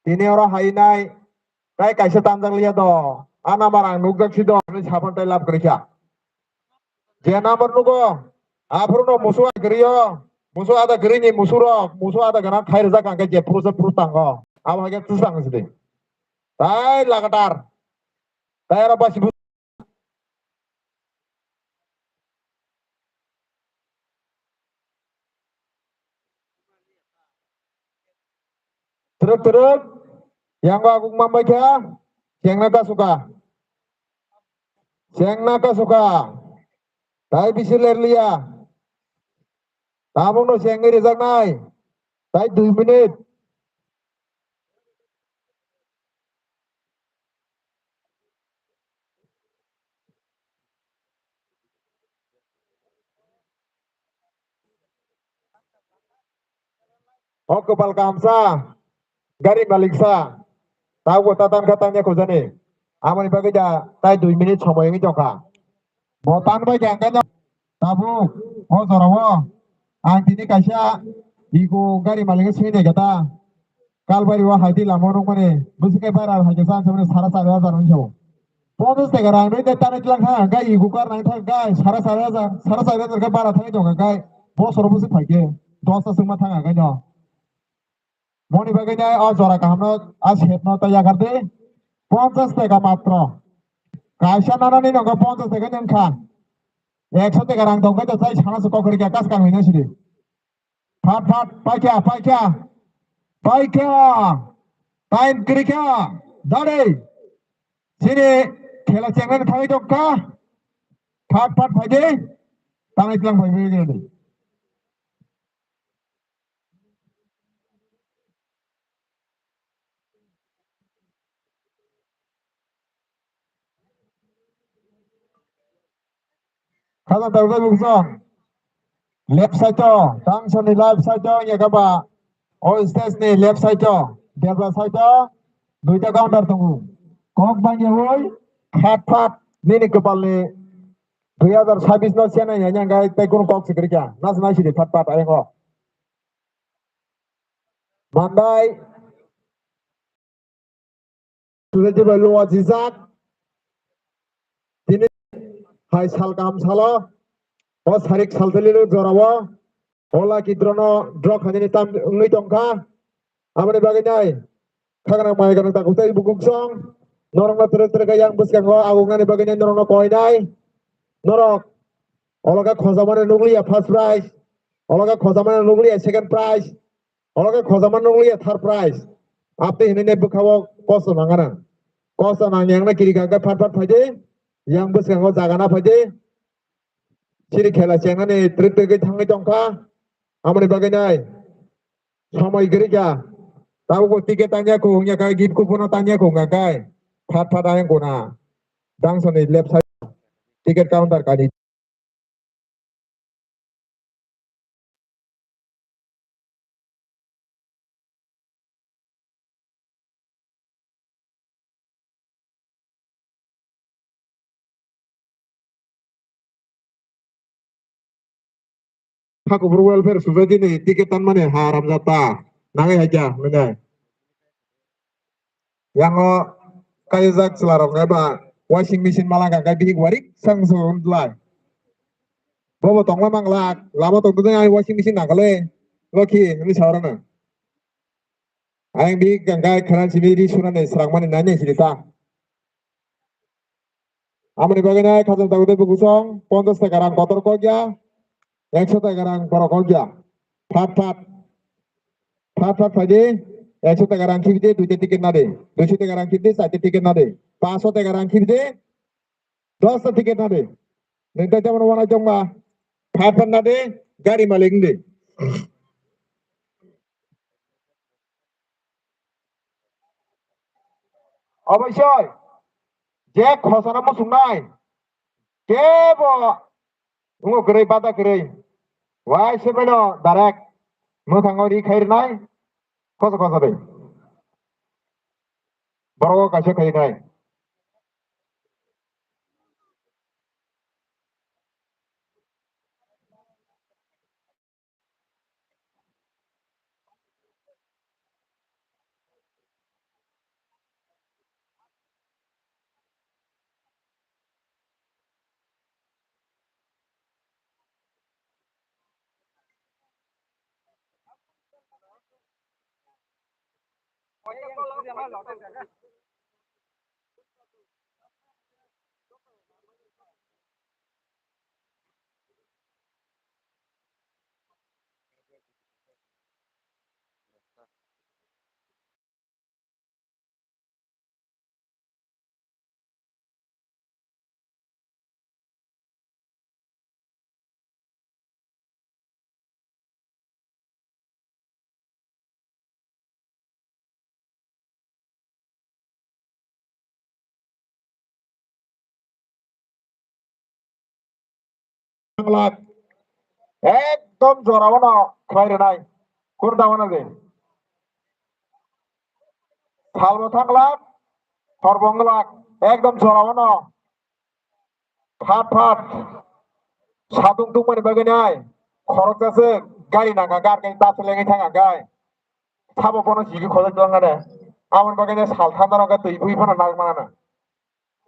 Tini oro hainai. Tai kaisa tanjak liya do. A number ang nukjak si do. Ani sapan tai lab kwrwi kha. Je number nugo. Aphuru no musu a kwrwi o. Musu ada kwrwi ni musu rok. Musu ada gana khai rijak ang khe je puru se puru tango. Abo hai khe twisang sidi. Tai lagatar. Tai aro basi bu- Twrwk twrwk, yango aguk mambai kha, chengna kasuka. Chengna kasuka. Tai bisi lerliya. Tabukno chengwi rijaknai. Tai dui minute. O kwpal kaham sa, gari malik sa, tabuk ta tan kha tanya khojani. Aboni bagwi da tai dui minute somoi wngwi tongkha. Bo tan bai khe ang khe no tabuk o jorao ang tini kaisa ego gari malik swngwi nai khe ta. Kalbari o hai di lama o nukmani, bwswk khe bara hai khe sa, sa mani sara chari hajar wngwi sao. Ponchas taka rang rwi de tanwi tlang kha, hwnkhe ego kar nang thang kha, sara chari hajar, sara chari hajar khe bara thangwi tong kha, hwnkhe bosoro bwswk phai khe, dos ta swngma thang kha, hwnkhe no. Moni bagwi nai o jora kaham no, a set no tei yakar de, ponchas taka matro. Kaisa nanani nokha ponchas taka nang kha. Ekso taka rang tong khe to sai sana se kok rikya kas kang hino sidi. Phat phat, paikha, paikha, paikha. Time kwrwi kha. Dare. Sini khela chengnani thangwi tongkha. Phat phat phaidi. Tangwi tlang phai phai phai. Khajang tabuk tabuk song. Left side o, tang soni left side o, ya kaba. O stage ni left side o, debra side o, duita counter tongo. Kok bangya oi, khat phat, nini kwpal ni dui hazar sabis no sena ya nyang gai, tai kono kok sikri kya, nas nai sidi phat phat ayang o. Mandai. Tulaji bai luwa jijak. Tini hai sal kaham salo. O sarik saltali jorao. O lucky draw no draw khainani tam wngwi tongkha. Aboni bagwi nai. Khagana mai gana takutai bukung song. Norok no tere tere kha yang bwskango agungnani bagwi nai norok no koinai. Norok. Oloka khojamani nukliya first prize. Oloka khojamani nukliya second prize. Oloka khojamani nukliya third prize. Apni hinwi ne bwkhao kosto nangana. Kosto nang yang na kiri kha khe phat phat phaidi. Yang bwskango jaga na phaidi. Siri khela chengnani twrwk twrwk thangwi tongkha. Amoni bagwi nai. Somoi kwrwi kha. Tabukbo ticket tanya kho wngya kha, gift kupon no tanya kho wngkha khe. Phat phat ayang kuna. Dangso ni left side. Ticket counter kani. Hakubur Welfare Society ni ticket tanmani ha haramjata. Nangai haikya, mene. Yango kayajak chwlarok khe ba washing machine malanga khe bihik warik sang so wng lai. Bobo tongla manglak, lama tongtwdwng ai washing machine nangkale. Lokhi, hwnwi saurana. Ayang bihik kangkai khana simi ri sunani srangmani nani sini ta. Amoni bagwi nai khajang tagwi tei bukusong ponchash taka rang kotor kokya, ekso taka rang borok kokya. Phat phat. Phat phat phaidi, ekso taka rang khibidi, duita ticket nadi. Duiso taka rang khibidi, chaita ticket nadi. Panchso taka rang khibidi, dosta ticket nadi. Nengta jamano wana jongma. Phat phat nadi, gari malik ndi. Oboisoi, je khosana muchungnai, kebo wngo kwrwi bada kwrwi, waise baino direct mwkhango ri khai rwnai, khosa khosa bai. Borok kaisa khai rwnai. Thang lak. Ekdom jora wano khlai rwnai. Kurda wano de. Salbo thang lak, horbo wng lak. Ekdom jora wano. Phat phat. Sadung tungmani bagwi nai. Khoroksa se gari nangkha, gar kai ta selengwi thang angkha. Sabo bono sigi khojak tong ane. Amoni bagwi nai sal thanda rok twi bui phano nang mana.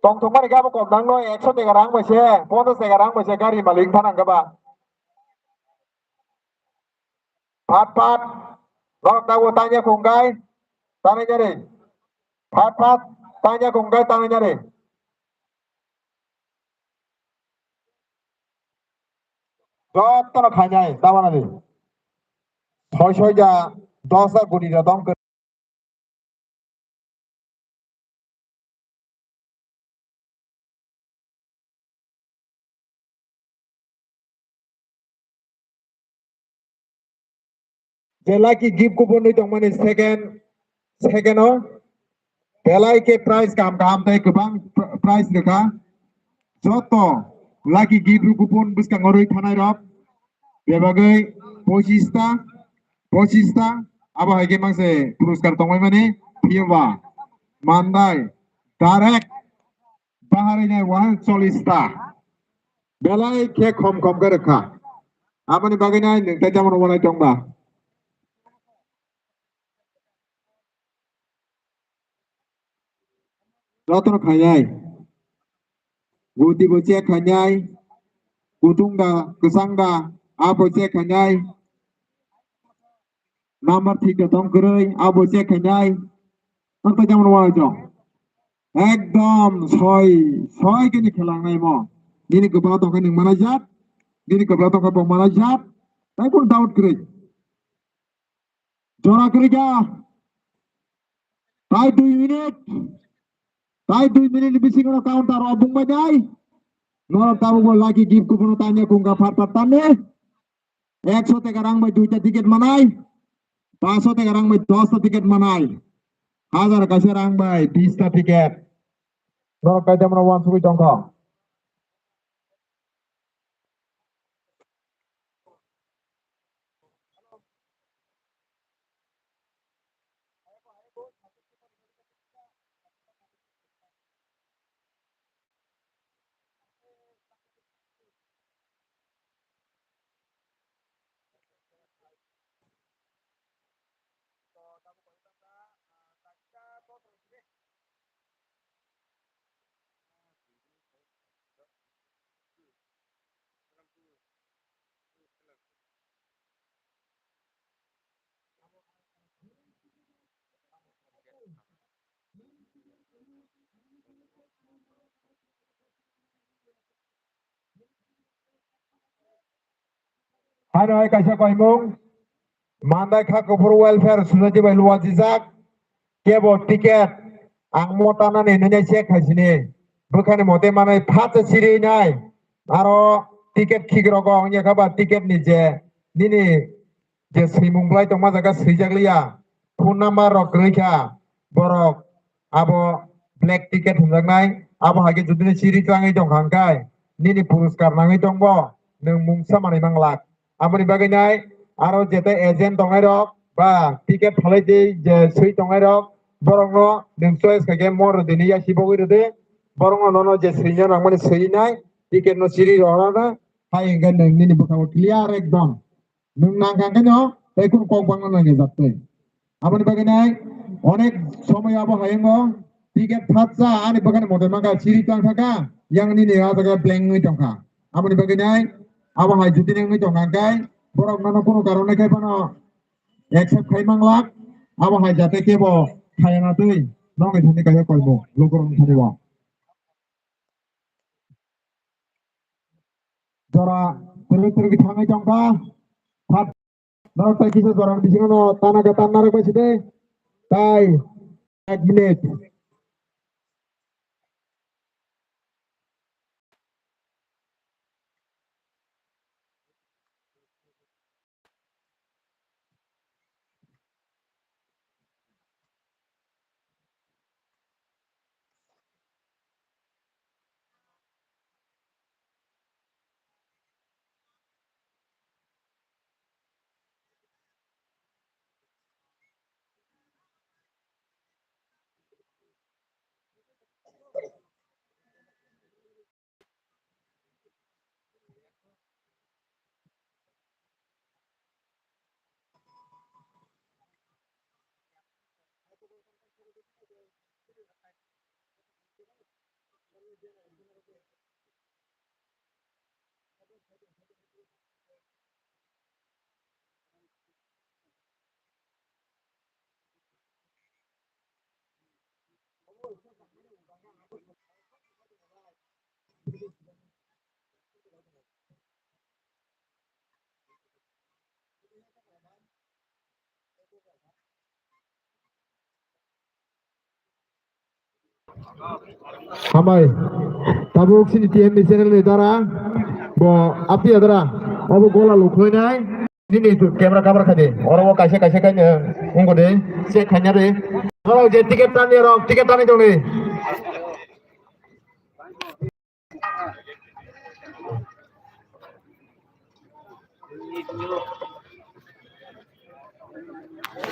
Tongthokmani khe abo kom nangno ekso teka rang bai se, ponchash teka rang bai se gari malik wngkha nang khe ba. Phat phat norok tabuk tangya khungkai tanwi nari. Phat phat tangya khungkai tanwi nari. Jotono khainai, tamanani. Soi soi ja, dos ja guni ja dong. Je lucky gift kupon ni tongmani second, second o belai khe prize kaham kaham tei kwbang pr-, prize rwkha. Joto lucky gift kupon bwskango rwi thanai rok bebagwi pochista, pochista, abo hai khe mangse puruskar tongmani phiya ba mandai direct baharwi nai wahang cholista. Belai khe khom khom khe rwkha. Aboni bagwi nai nwng tei tamo rwmani tongba. Jotono khainai. Guti bo check khainai. Kutung da, kwchang da, abo check khainai. Number thik da tong kwrwi, abo check khainai. Ang tei tamo rwmani tong. Ekdom soi, soi khe ni khelangnai mo. Nini kwpla tongkha nwng mana jat, nini kwpla tongkha bo mana jat. Tai kun doubt kwrwi. Jora kwrwi kha. Tai dui minute. Tai dui minute ni bisingo counter o bung bai dai. Norok tabuk bo lucky gift kupon o tanya kungka phat phat tanya. Ekso teka rang bai duita ticket manai. Paso teka rang bai dosta ticket manai. Hajar kaisa rang bai bista ticket. Norok kaidamno uansugwi tongkha. Haino hai kaisa koimung, Mandai Kha Kuphur Welfare Society bai luajijak, kebo ticket ang mo tanani nini check khaisini, bwkhani mote manwi phatsa siri nai, aro ticket khikrok wngya kha ba ticket ni je nini je swimung bwlai tongma jaga swijak liya, phone number rok kwrwi kha, borok abo black ticket hwnjaknai, abo hai khe jotoni chiri twlangwi tongkha hwnkhe nini puruskar nangwi tongbo, nwng mungsa manwi manglak. Aboni bagwi nai aro jete agent tongnai rok ba ticket phalai di je swi tongnai rok, borokno nwng choice khaikhe mo rwdini yasi bogwi rwdi, borokno nono je swina nangmani swi nai, ticket no chiri rohorna hai hwnkhe nwng nini bwkhango clear ekdom. Nwng nang kha khe no tei kunu kok bangno nang ni jak tei. Aboni bagwi nai onek somoi abo hayungo ticket phatsa ani bwkhani mote mangkha chiri tang thaka yang nini ah jaga blank wngwi tongkha. Aboni bagwi nai abo hai juti nang wngwi tongkha hwnkhe borok nono kunu karone khai phano accept khai manglak abo hai jate kebo khayana twi nokni thani kaisa koimung lukurok thani bo. Jora twrwk twrwk thangwi tongkha. Phat norok tai kisa jora bisingo no tana khe tan narwk bai side. Tai ek minute. Hambai. Tabuk sini T M ni channel ni dara. Bo apni adara. Obo gola lukhlai nai. Nini tu camera cover khadi. Oro o kaisa kaisa kaino wngkha de. Check khaina de. Oro je ticket tani rok, ticket tani tongni.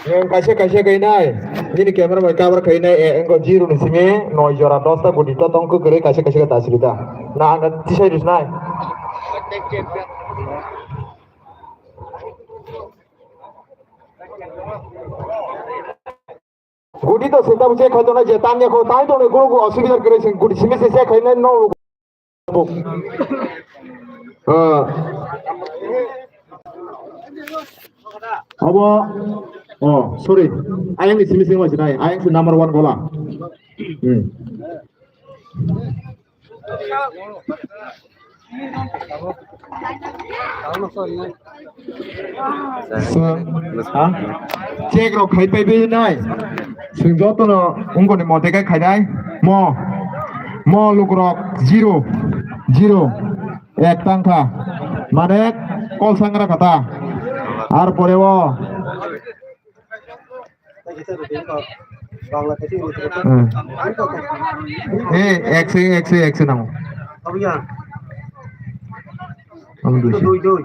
Nwng kaisa kaisa khainai, nini camera bai cover khainai, eh, wngkha zero ni simi noi jora dosta gudi to tong kwkrwi kaisa kaisa khe tasiri da. Na ang tisai rwsnai. Gudi to seta buje khaito na je tanya kho tai to ne guru gu asubidar kre sing gudi simi se se khainai no. Ah. Abo. Oh, sorry. Ayang ni simi simi masih nai. Ayang si number one gola. Hmm. Check rok khai pai bai nai. Swng joto no wngkoni mote kai khai nai. Mo. Mo luk rok zero. Zero. Ek tangkha. Mane kol sangra kata. Ar pore o. Eh, ekso, ekso, ekso nango. Abo dui.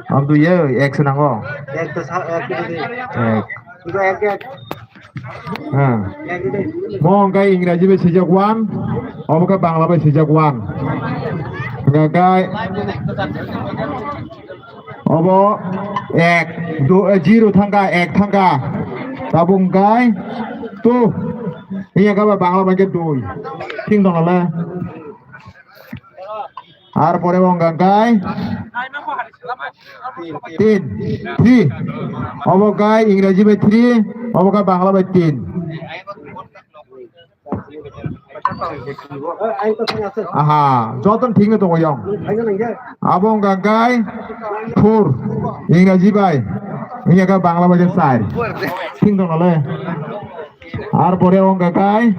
Abo dui, eh, ekso nango. Ek. Ha. Mo hwnkhe Ingraji bai swijak one, obo khe Bangla bai swijak one. Hwnkhe obo ek, du-, eh, zero thangkha, ek thangkha. Tabuk hwnkhe two. Iya khe Bangla bai khe dui. Thik tongna le. Ar pore bo hwnkha khe tin, three. Obo khe Ingraji bai three, obo khe Bangla bai tin. Aha, joto thik no tongo yong. Abo hwnkha khe four, Ingraji bai. Iya khe Bangla bai khe char. Thik tongna le. Ar pore wngkha khe,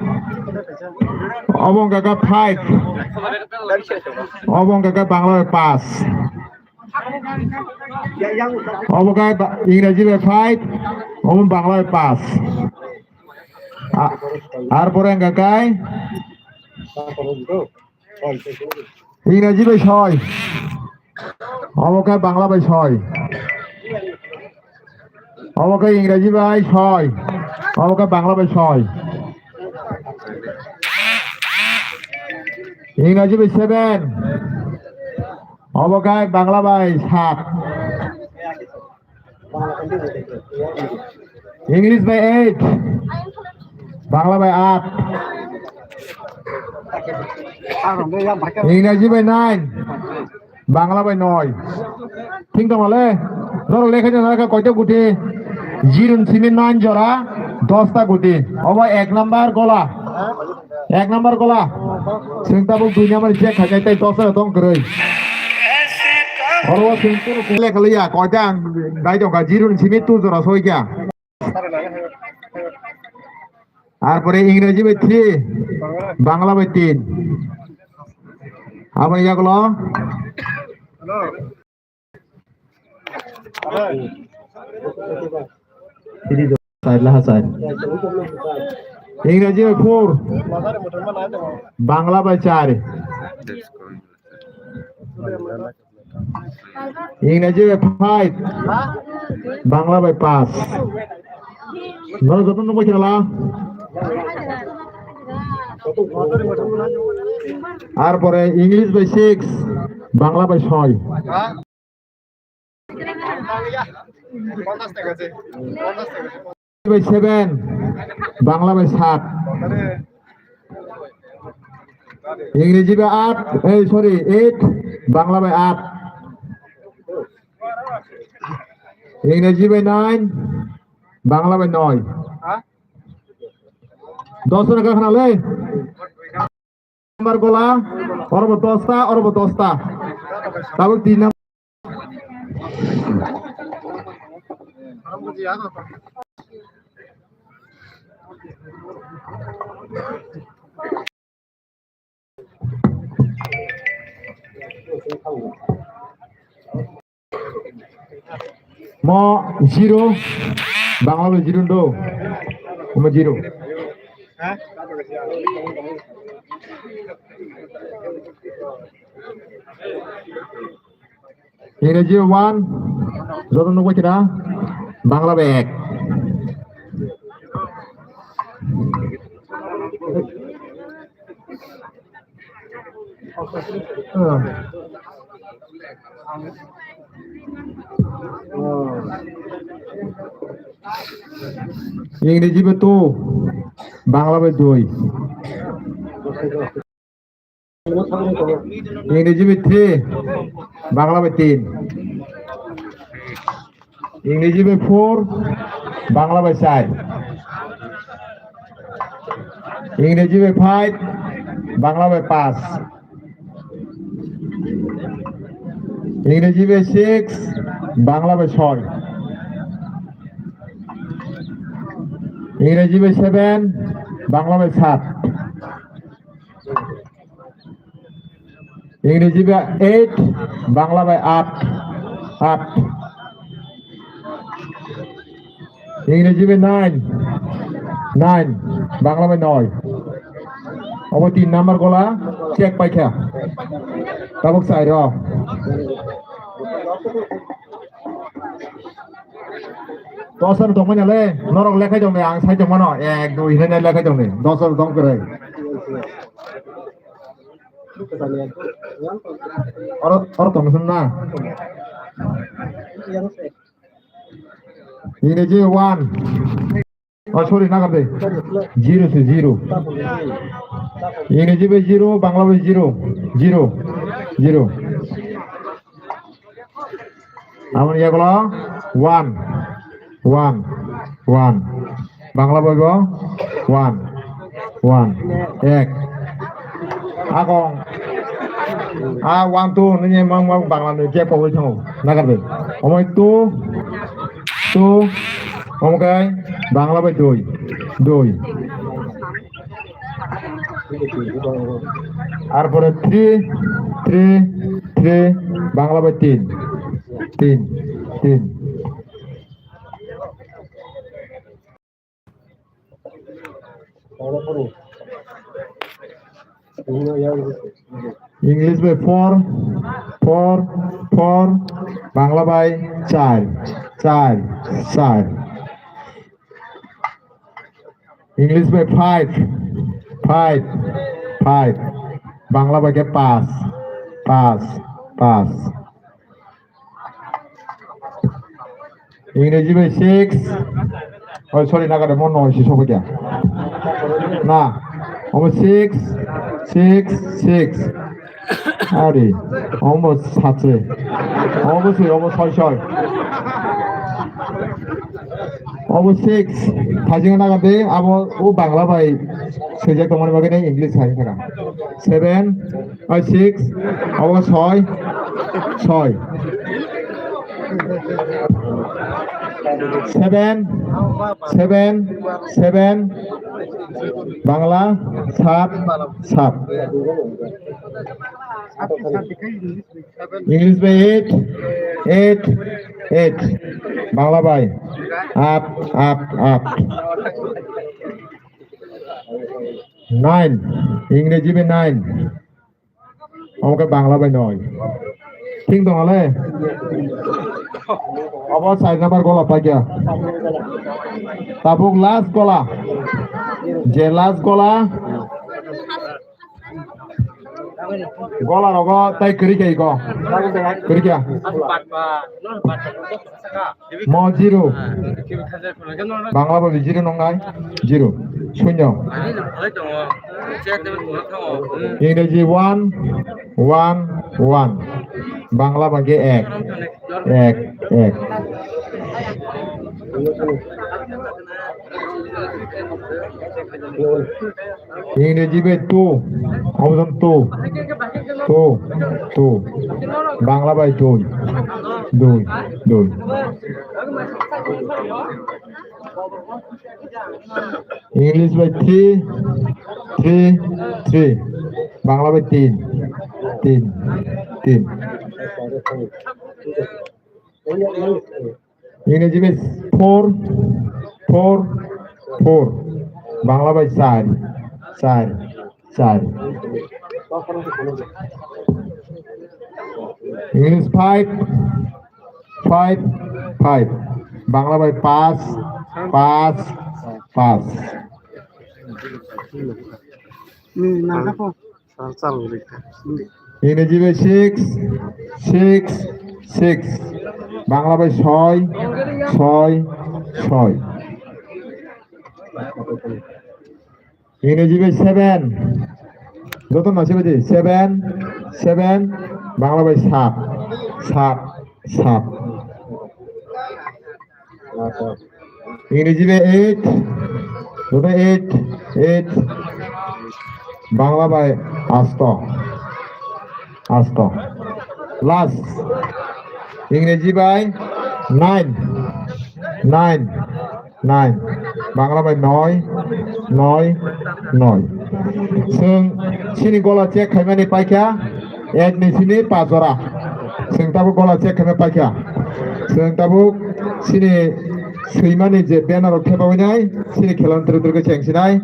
obo wngkha khe five. Obo wngkha khe Bangla bai paanch. Obo khe ba-, Ingraji bai five, obo Bangla bai paanch. A-, ar pore wngkha khe Ingraji bai soi. Obo khe Bangla bai soi. Obo khe Ingraji bai soi. Obo khe Bangla bai soi. Ingraji bai seven. Obo khe Bangla bai saat. English bai eight, Bangla bai aat. Ingraji bai nine, Bangla bai noi. Thik tongma le, norok lekha jora khe koita guti? Zero ni simi nine jora, dosta guti. Obo ek number gola. Ek number gola. Chwng tabuk dui number check khainai tei dosa tong kwrwi. Oro chwng kunu kunu lekha liya, koita ang dai tongkha, zero ni simi two jora soi kha. Ar pore Ingraji bai three, Bangla bai tin. Aboni yagulo. Side laha side. Ingraji bai four, Bangla bai char. Ingraji bai five, Bangla bai paanch. Norok joto nukbai khala. Ar pore English bai six, Bangla bai soi. Bai seven, Bangla bai saat. Ingraji bai aat, eh, sorry, eight, Bangla bai aat. Ingraji bai nine, Bangla bai noi. Dos number khna le. Number gola, oro bo dosta, oro bo dosta. Tabuk tin number. Mo zero, Bangla bai zero do. Mo zero. Ingraji one, joto nukbai kira, Bangla bai ek. Ingraji bai two, Bangla bai dui. Ingraji bai three, Bangla bai tin. Ingraji bai four, Bangla bai char. Ingraji bai five, Bangla bai paanch. Ingraji bai six, Bangla bai soi. Ingraji bai seven, Bangla bai saat. Ingraji bai eight, Bangla bai aat, aat. Ingraji bai nine, Nine, Bangla bai noi. Obo tin number gola, check paikha. Tabuk chai rw. Dos aro tongmani le, norok lekhai tongni, ang sai tongmano, ek, dui hinwi lekhai tongni, dos aro tong kwrwi. Oro, oro tong sun na. Ingreji one. Oh, sorry, nagar de. Zero se zero. Ingreji bai zero, Bangla bai zero. Zero. Zero. Amoni yagulo one. One. One. Bangla bai bo one. One. Ek. Agong. A one two nini mang mang Bangla ni je pogwi thango. Nagar de. Omoi two. Two. Omkai Bangla bai dui. Dui. Ar pore three, three, three, Bangla bai tin. Tin, tin. English bai four, four, four, Bangla bai char, char, char. English bai five, five, five. Bangla bai khe paanch, paanch, paanch. Ingreji bai six. Oh, sorry, nagar de, mo noi si sobo kya. Na, omo six, six, six. Are, omo sat se. Omo se, omo soi, soi. Omo six. Thajing nagar de, abo o Bangla bai sejak tongmani bagwi nai English hai thaka. Seven. Oi, six, obo soi, soi. Seven, seven, seven. Bangla, sat, sat. English bai eight, eight, eight. Bangla bai aat, aat, aat. Nine, Ingreji bai nine. Omo khe Bangla bai noi. Thik dong le? Obo char number gola paikha. Tabuk last gola. Je last gola. Gola rogo tai kwrwi kha iko. Kwrwi kha. Mo zero. Bangla bai zero nongnai. Zero. Shunyo. Ingreji one, one, one. Bangla bai khe ek. Ek, ek. Ingreji bai two, option two, two, two. Bangla bai dui, dui, dui. English bai three, three, three. Bangla bai tin, tin, tin. Ingreji bai four, four, four. Bangla bai char, char, char. English five, five, five. Bangla bai paanch, paanch, paanch. Ingreji bai six, six, six. Bangla bai soi, soi, soi. Ingreji bai seven. Joto no se bai seven, seven. Bangla bai sat, sat, sat. Ingreji bai eight, joto eight, eight. Bangla bai asto, asto. Last, Ingreji bai nine, nine, nine. Bangla bai noi, noi, noi. Chwng chini gola check khaimani paikha. Ek ni simi pa jora. Chwng tabuk gola check khaima paikha. Chwng tabuk chini swimani je banner rok thepawi nai, sini khelon tru tru khe chengsinai.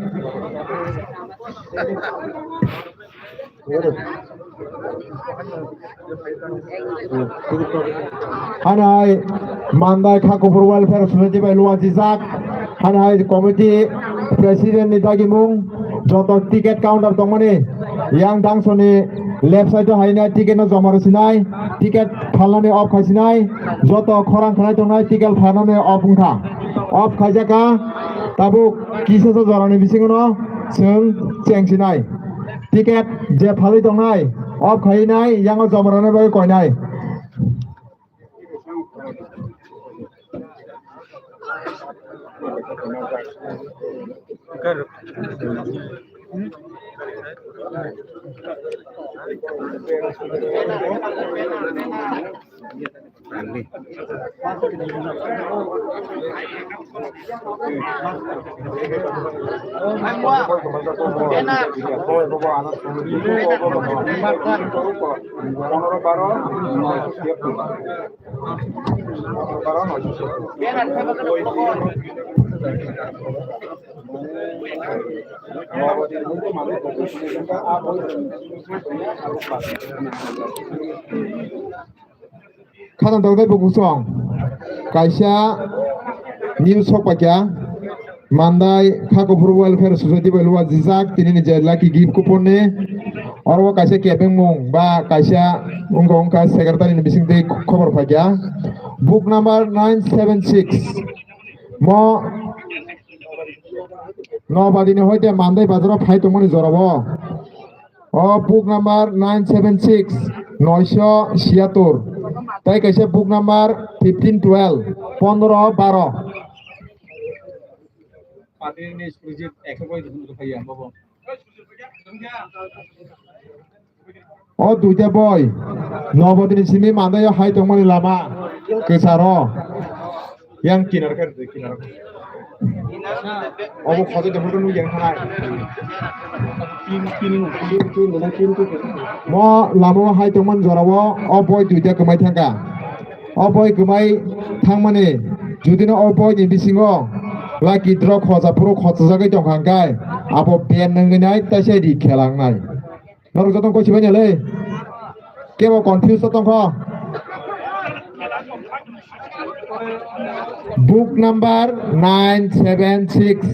Hanai Mandai Kha Kuphur Welfare Society bai luajijak. Hanai committee president ni dagimung joto ticket counter tongmani yang dangsoni left side o haina ticket no joma rwsinai, ticket phalnani off khaisinai, joto khorang khlai tongnai ticket phalnani off wngkha. Off khaijaka tabuk kisa sa jorani bisingono chwng chengsinai. Ticket je phalwi tongnai, off khainai, yango joma rwna bagwi koinai. Khana dogdai bo kusong. Kaisa news sok paikha. Mandai Kha Kuphur Welfare Society bai luajijak tini ni je lucky gift coupon ni. Oro kaisa kebengmung ba kaisa wngkha wngkha secretary ni bising twi khobor paikha. Book number nine seven six. Mo Nobadini hoite Mandai bazaro phai tongmani jorabo. O book number nine seven six, noisho siyatur. Tai kaisa book number fifteen twelve, pondro baro. O duita boi, Nobadini simi Mandai o hai tongmani lama kwcharo. Yang kinar khe rwdi, kinar. Obo khoto de photo nung yang thanai. Mo lama o hai tongmani jorao o boi duita kwmai thangkha. O boi kwmai thangmani judino o boi ni bisingo lucky draw khoja phuru khochajagwi tongkha hwnkhe abo ben nangwi nai taisa ri khelangnai. Norok joto koi sibai nai le. Kebo confuse to tongkho. Book number nine seven six.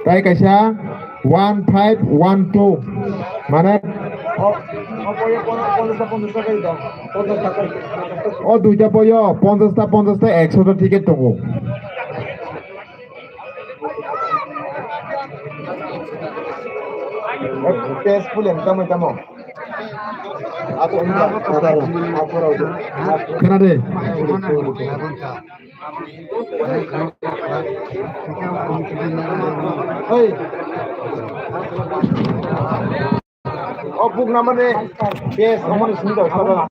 Tai kaisa one five one two. Mane o duita boyo ponchash ta, ponchash ta, ekso ta ticket tongo. Test pulen tamo tamo. Khna de. Oi. O book number de. Test amani sini da.